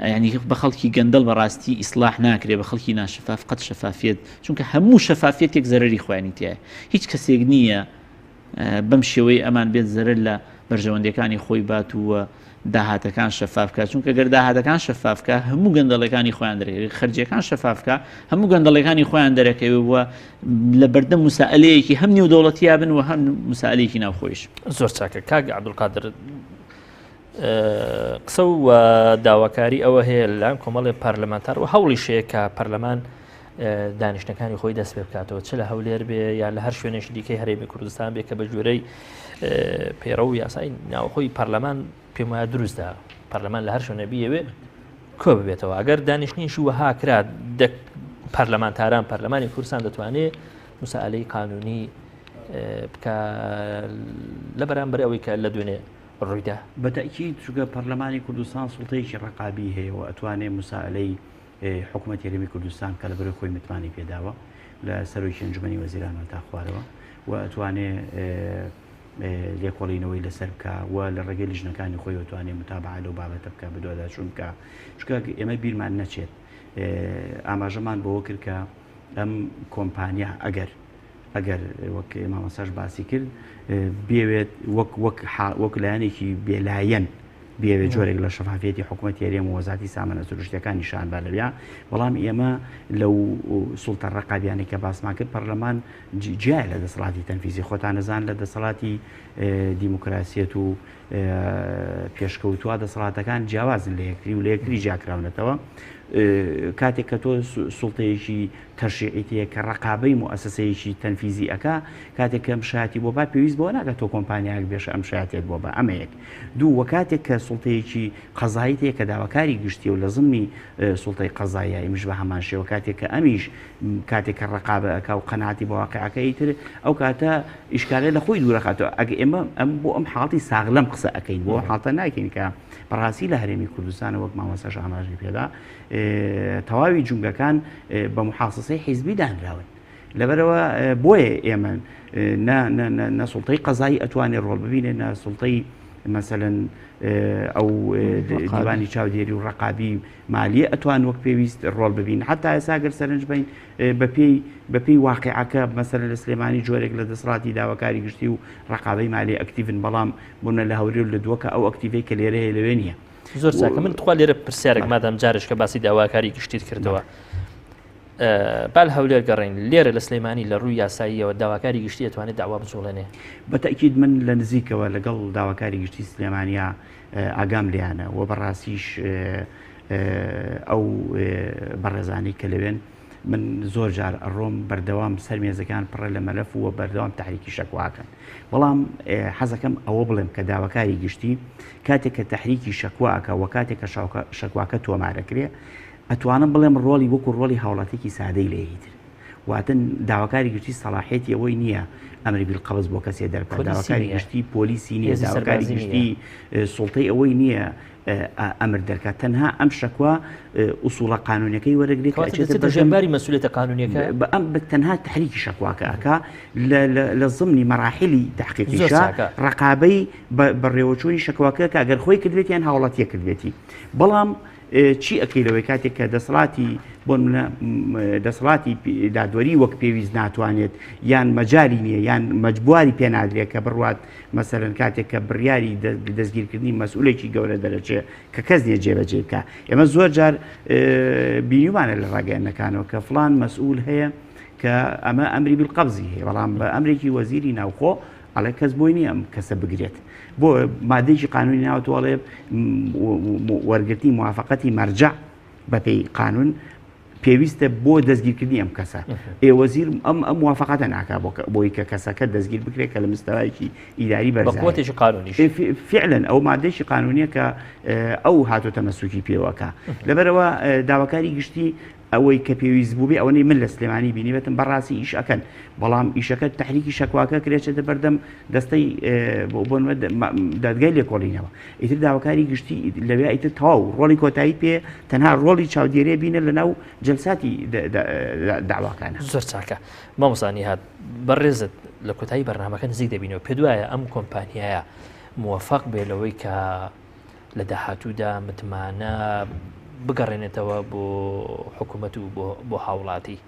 یعنی بە خەڵکی گەندەڵ بەڕاستی ئیسلاح ناکرێ بە خەڵکی ناشەفاف قەت شەفافیت چونکە هەموو شەفافیەتێک زەرری خۆیانی تایە هیچ کەسێک نییە بەم شێوەی ئەمان بێت زەرەر لە بەرژەوەندیەکانی خۆی بات و داهاتەکان شەفاف کا چونکە گەر داهاتەکان شەفاف کا هەموو گەندەڵەکانی خۆیان دەرەکەوێت خەرجیەکان شەفاف کا هەموو گەندەڵەکانی خۆیان دەرەکەوێت و لە بەردەم مسائلەیەکی هەم نێودەوڵەتیا بن و هەم مسائلەیەکی ناوخۆیش. زۆر چاکە کاک عەبدولقادر قسە و داواکاری ئەوە هەیە لەلایەن کۆمەڵی پەرلەمانتار و هەوڵی شەیە کە پەرلەمان دانیشتەکانی خۆی دەست پێ بکاتەوە چ لە هەولێر بێ یان لە هەر شوێنێکی دیکەی هەرێمی کوردستان بێ کە بە گوێرەی پەیڕەو و یاسای ناوخۆی پەرلەمان پێم وایە دروستە پەرلەمان لە هەر شوێنە بیەوێ کۆ ببێتەوە ئەگەر دانیشتنیشی وەها کرا پەرلەمانتاران پەرلەمانی کوردستان دەتوانێت مسائلەی قانونی بکە لە بەرامبەر ئەوەی کە لە دوێنێ ڕوویدا. بە تەئکید چونکە پەرلەمانی کوردستان سوڵتەیەکی ڕەقابی هەیە و ئەتوانێ مسائلەی حکومەتی هەرێمی کوردستان کە لەبەرەی خۆی متمانەی پێداوە لە سەرۆکی ئەنجومەنی وەزیرانەوە تا خوارەوە و ئەتوانێ لێکۆڵینەوەی لەسەر بکە و لە ڕێگەی لیژنەکانی خۆی ئەتوانێ متابعە لەو بابەتە بکە بەدواداچوون بکە چونکە ئێمە بیرمان نەچێت ئاماژەمان بەوە کرد کە ئەم کۆمپانیا ئەگەر ئەگەر وەک مامۆستاش باسی کرد بێوێت وەک وەک وەک لایەنێکی بێلایەن بێوێت جۆرێک لە شەفافیەتی حکوومەت هەرێم و وەزارەتی سامانە سروشتیەکان نیشان با لەویا بەڵام ئێمە لەو سوڵتە ڕقابیانەی کە باسمان کرد پەرلەمان جیایە لە دەسەڵاتی تەنفیزی خۆتان نەزان لە دەسەڵاتی دیموکراسیەت و پێشکەوتووە دەسەڵاتەکان جیاوازن لە یەکتری و لە یەکتری جیاکراونەتەوە کاتێک کە تۆ سوڵتەیەکی تەشریعیت هەیە کە ڕەقابەی موئەسەسەیەکی تەنفیزی ئەکا، کاتێک کە ئەم شایەتی بۆ با پێویست بەوە ناکات تۆ کۆمپانیایەک بێشە ئەم شایەتیەت بۆ با، ئەمە یەک. دوو، وە کاتێک کە سوڵتەیەکی قەزاییت هەیە کە داواکاری گشتیە و لە زمنی سوڵتەی قەزاییە ئەمیش بە هەمان شێوە کاتێک کە ئەمیش کاتێک کە ڕەقابە ئەکا و قەناعەتی بە واقیعەکە ئیتر ئەو کاتە ئیشکالە لە خۆی دوورەخاتەوە. ئەگە ئێمە ئەم بۆ ئەم حاڵەتی ساغلەم قسە ئەکەین بۆ ئەو حاڵەتە ناکەین کە بەڕاستی لە هەرێمی کوردستانە وەک مامۆستاش ئاماژەی پێدا تەواوی جومگەکان بە محاسسەی حیزبی دانراون لەبەرەوە بۆیە ئێمە نە سوڵتەی قەزایی ئەتوانێت ڕۆڵ ببینێت نە سوڵتەی مەسەلەن ئەو دیوانی چاودێری و ڕقابی مالیە ئەتوان وەک پێویست ڕۆڵ ببین حتا ئێسا گەر سەرنج بین بەپێی بەپێی واقعەکە مەسەر لە سلێمانی جۆرێک لە دەسەڵاتی داواکاری گشتی و ڕقابەی مالی ئەکتیڤن بەڵام بوونە لە هەورێ و لە دووەکە ئەو ئەکتیڤەی کە لێرە هەیە لەوێ نییە زۆر چاکە من تخوا لێرە پرسیارێک مادام جارش کە باسی داواکاری گشتیت کردەوە با لە هەولێر گەڕین لێرە لە سلەیمانی لە ڕووی یاساییەوە داواکاری گشتی دەتوانێت داوا بجوڵێنێ بە تەئکید من لە نزیکەوە لەگەڵ داواکاری گشتی سلێمانیا ئاگام لیانە و بەڕاستیش ئەو بەڕێزانەی کە لەوێن من زۆر جار ئەڕۆم بەردەوام سەر مێزەکان پڕە لە مەلەف و بەردەوام تحریکی شەکواکەن بەڵام حەزەکەم ئەوە بڵێم کە داواکاری گشتی کاتێک کە تحریکی شەکواکە و کاتێک کە شەکواکە تۆمارەکرێ ئەتوانم بڵێم ڕۆڵی وەکو ڕۆڵی هاوڵاتێکی سادەی لێ هیتر واتن داواکاری گشتی سەڵاحێتی ئەوەی نییە ئەمری بالقبض بۆ کەسێ دەربکات داواکاری گشتی پۆلیسی نییە داواکاری گشتی سوڵتەی ئەوەی نییە ئەمر دەرکات تەنها ئەم شەکوا ئوسوڵە قانونەکەی وەرەگرێت کە ئەچێتە بەژێنباری مەسئولیەتە قانونیەکە بە ئەم بە تەنها تحریکی شەکواکە ئەکا لە زمنی مەراحیلی تحقیقیشا ڕقابەی بەڕێوەچوونی شەکواکە کە ئەگەر خۆی کردبێت یان هاوڵاتیە کردبێتی بەڵام چی ئەکەی لەوەی کاتێک کە دەسەڵاتی بۆ نمونە دەسەڵاتی دادوەری وەک پێویست ناتوانێت یان مەجای نییە یان مەجبواری پێنادرێت کە بڕوات مەسەرەن کاتێک کە بڕیاری دەستگیرکردنی مەسئولێکی گەورە دەرەچێ کە کەس نییە جێبەجێ بکە ئێمە زۆر جار بینیومانە لە ڕاگەیاندنەکانەوە کە فلان مەسئول هەیە کە ئەمە ئەمری بالقبضی هەیە بەڵام بە ئەمرێکی وەزیری ناوخۆ ئەڵێ کەس بۆی نییە ئەم کەسە بگرێت بۆ مادەیەکی قانونی ناوەتەوە ئەڵێ وەرگرتنی موافقەتی مەرجع بەپێی قانون پێویستە بۆ دەستگیرکردنی ئەم کەسە ئێ وەزیر ئەم ئەم موافقەتە ناکا بۆی کە کەسەکە دەستگیر بکرێت کە لە مستەوایەکی ئیداری بەرز بەقوتێکی قانونیش فعلا ئەو مادەیەکی قانونیە کە ئەو هاتۆتە مەسوکی پێوەکە لەبەرەوە داواکاری گشتی ئەوەی کە پێویست بووبێ ئەوەی من لە سلێمانی بینیبێتم بەڕاستی ئیش ئەکەن بەڵام ئیشەکە تحریکی شەکواکە کرێچێتە بەردەم دەستەی بۆ دادگای لێکۆڵینەوە ئیتر داواکاری گشتی لەوێ ئیتر تەواو ڕۆڵی کۆتایی پێ تەنها ڕۆڵی چاودێرێ بینە لە ناو جلساتی داواکانە زۆر چاکە مامۆستا نیهاد بەڕێزت لە کۆتایی بەرنمەکە نزیک دەبینەوە پێ دوایە ئەم کۆمپانیایە موفق بێ لەوەی کە لە داهاتوودا متمانە بگەڕێنێتەوە بۆ حکوومەت و بۆ هاوڵاتی.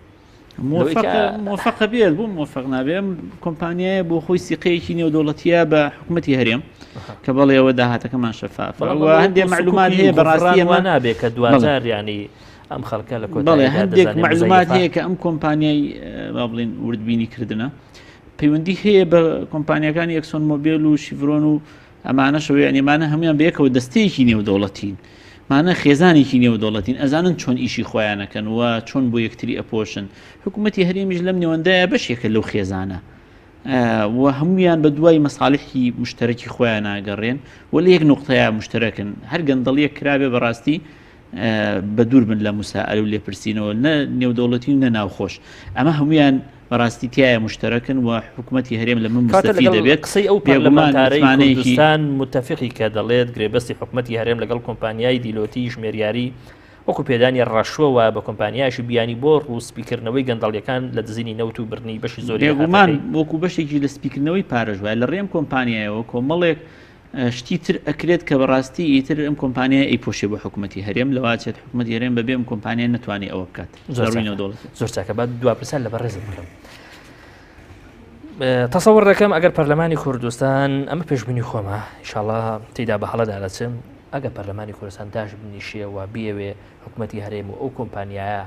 مۆفەقە بێت بۆ مۆفەق نابێ ئەم کۆمپانیایە بۆ خۆی سیقەیەکی نێودەوڵەتیە بە حکوومەتی هەرێم کە بەڵێەوە داهاتەکەمان شەفافە هەندێک معلومات هەیە بەڕاستی ئەمە نابێت کە دوجار ینی ئەم خەڵکە لە کۆتایی هەندێک معلومات هەیە کە ئەم کۆمپانیای با بڵین وردبینی کردنە پەیوەندی هەیە بە کۆمپانیەکانی ئەکسۆن مۆبیل و شیڤرۆن و ئەمانەشەوە یانی ئەمانە هەموویان بەیەکەوە دەستەیەکی نێودەوڵەتین مانە خێزانێکی نێودەوڵەتین ئەزانن چۆن ئیشی خۆیانەکەن و چۆن بۆ یەکتری ئەپۆشن حکوومەتی هەرێمیش لەم نێوەندایە بەشێکە لەو خێزانە و هەمویان بە دوای مەساڵحی مشتەرەکی خۆیان ناگەڕێن و لە یەک نقطەیە مشتەرەکن هەر گەندەڵیەک کرابێ بەڕاستی بە دوور بن لە مسائل و لێپرسینەوە نە نێودەوڵەتی و نە ناوخۆش ئەمە هەمویان بەڕاستی تایە مشتەرەکن و حکوومەتی هەرێم لە من مستەفی دەبێت قسەی ئەو پەرلەمانتارەی کوردستان متفقی کە دەڵێت گرێبەستی حکوومەتی هەرێم لەگەڵ کۆمپانیای دیلۆتی ژمێریاری وەکو پێدانی ڕەشوە وایە بە کۆمپانیایەکی بیانی بۆ ڕووسپیکردنەوەی گەندەڵیەکان لە دزینی نەوت و بردنی بەشی زۆری بێگومان وەکو بەشێکی لە سپیکردنەوەی پارەش وایە لە ڕێم کۆمپانیایەوە کۆمەڵێک شتی تر ئەکرێت کە بەڕاستی ئیتر ئەم کۆمپانیای ئەیپۆشێ بۆ حکوومەتی هەرێم لەواچێت حکوومەتی هەرێم بەبێ ئەم کۆمپانیا نەتوانێت ئەوە بکات زۆر زۆر چاکە با دوا پرسیار لە بەڕێزت بکەم تەسەوڕ دەکەم ئەگەر پەرلەمانی کوردستان ئەمە پێشبینی خۆمە ئیشاڵا تێدا بە هەڵەدا دەچم ئەگەر پەرلەمانی کوردستان داش بنیشێ و بیەوێ حکوومەتی هەرێم و ئەو کۆمپانیایە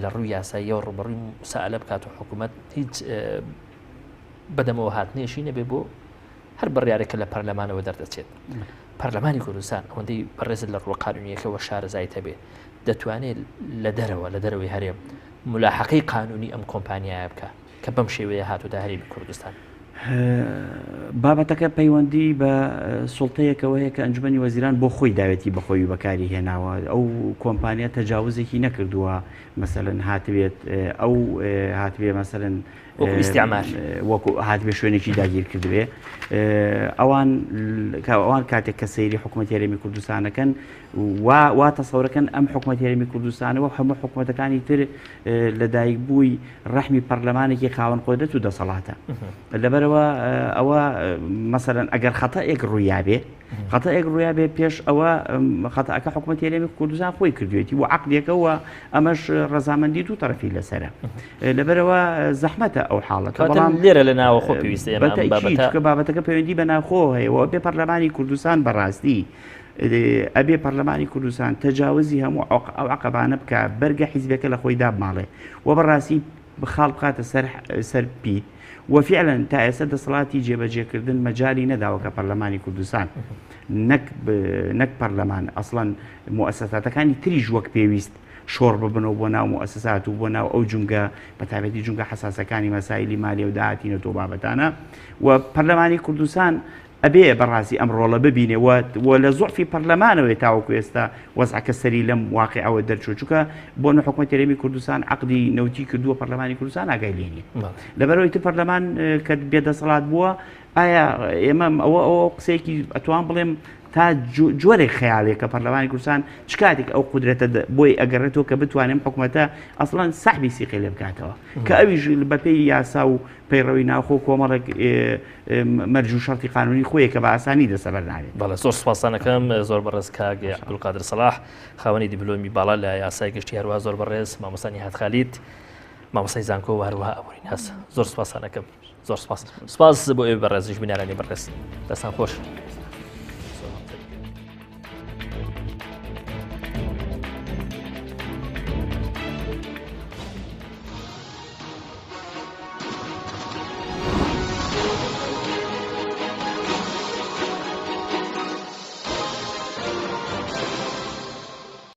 لە ڕووی یاساییەوە ڕوبەڕووی مسائلە بکات و حکوومەت هیچ بەدەمەوە هاتنێشی نەبێ بۆ هەر بڕیارێک کە لە پەرلەمانەوە دەردەچێت پەرلەمانی کوردستان ئەوەندەی بەڕێزت لە ڕووە قانونیەکەوە شارەزایت هەبێ دەتوانێت لە دەرەوە لە دەرەوەی هەرێم ملاحەقەی قانونی ئەم کۆمپانیایە بکە کە بەم شێوەیە هاتووتە هەرێمی کوردستان. بابەتەکە پەیوەندی بە سوڵتەیەکەوە هەیە کە ئەنجومەنی وەزیران بۆ خۆی داوێتی بەخۆی بەکاری هێناوە ئەو کۆمپانیا تەجاوزێکی نەکردووە مەسەلەن هاتبێت ئەو هاتبێ مەسەلەن وەکو ئیستعمار وەکو هاتبێ شوێنێکی داگیر کردبێ ئەوان ئەوان کاتێک کە سەیری حکوومەت هەرێمی کوردستانەکەن وا وا تەسەورەکەن ئەم حکوومەت هەرێمی کوردستانەوە هەموو حکوومەتەکانی تر لەدایک بووی ڕەحمی پەرلەمانێکی خاوەن قۆدرەت و دەسەڵاتە لەبەرەوە ئەوە مەسەرەن ئەگەر خەتەئێک ڕوویابێ خەتەئێک ڕوویابێ پێش ئەوە خەتەکە حکوومەتی هەرێمی کوردستان خۆی کردوێتی و عقلێکەوە ئەمەش ڕەزامەندی دوو تەرەفی لەسرە لەبەرەوە زەحمەتە ئەو حاڵەتە بەڵام لێرە لە ناوەخۆ پێویستە بابەتەکە بابەتەکە پەیوەندی بە ناخۆ هەیە و بێ پەرلەمانی کوردستان بەڕاستی ئەبێ پەرلەمانی کوردستان تەجاوزی هەموو ئەو عقبانە بکە بەرگە حیزبەکە لە خۆی دابماڵێ و بەڕاستی خاڵ بخاتە سەر سەر پیت و فعلا تا ئێستا دەسەڵاتی جێبەجێکردن مەجالی نەداوە کە پەرلەمانی کوردستان نەک نەک پەرلەمان ئەسڵەن موئەسەساتەکانی تریش وەک پێویست شۆڕ ببنەوە بۆ ناو موئەسەسات و بۆ ناو ئەو جومگە بە تایبەتی جومگە حەساسەکانی مەسایلی مالی و داهاتی نەتەوە بابەتانە و پەرلەمانی کوردستان ئەبێ بەڕاستی ئەم ڕۆڵە ببینێ و و لە زوعفی پەرلەمانەوەی تاوەکو ئێستا وەزعەکە سەری لەم واقعەوە دەرچوو چونکە بۆ نە حکومەتی هەرێمی کوردستان عەقدی نەوتی کردووە پەرلەمانی کوردستان ئاگای لێ نییە لەبەرئەوەی تر پەرلەمان کە بێدەسەڵات بووە ئایا ئێمە ئەوە ئەوە قسەیەکی ئەتوان بڵێم تا جۆرێک خەیاڵیە کە پەرلەمانی کوردستان چ کاتێک ئەو قودرەتە بۆی ئەگەڕێتەوە کە بتوانێت حکومەتە ئەسڵەن سەحبی سیقی لێ بکاتەوە کە ئەویش بەپێی یاسا و پەیڕەوی ناوخۆ کۆمەڵێک مەرج و شەرتی قانونی خۆیە کە بە ئاسانی دەسەبەر نابێت. بەڵێ زۆر سوپاستان ئەکەم زۆر بەڕێز کاک عەبدولقادر سەڵاح خاوەنی دیبلۆمی باڵا لە یاسای گشتی هەروەها زۆر بەڕێز مامۆستا نیهاد خالید مامۆستای زانکۆ و هەروەها ئابووریناس زۆر سوپاستان ئەکەم زۆر سپاس سپاس بۆ ئێوە بەڕێزیش بینەرانی بەڕێز دەستان خۆش.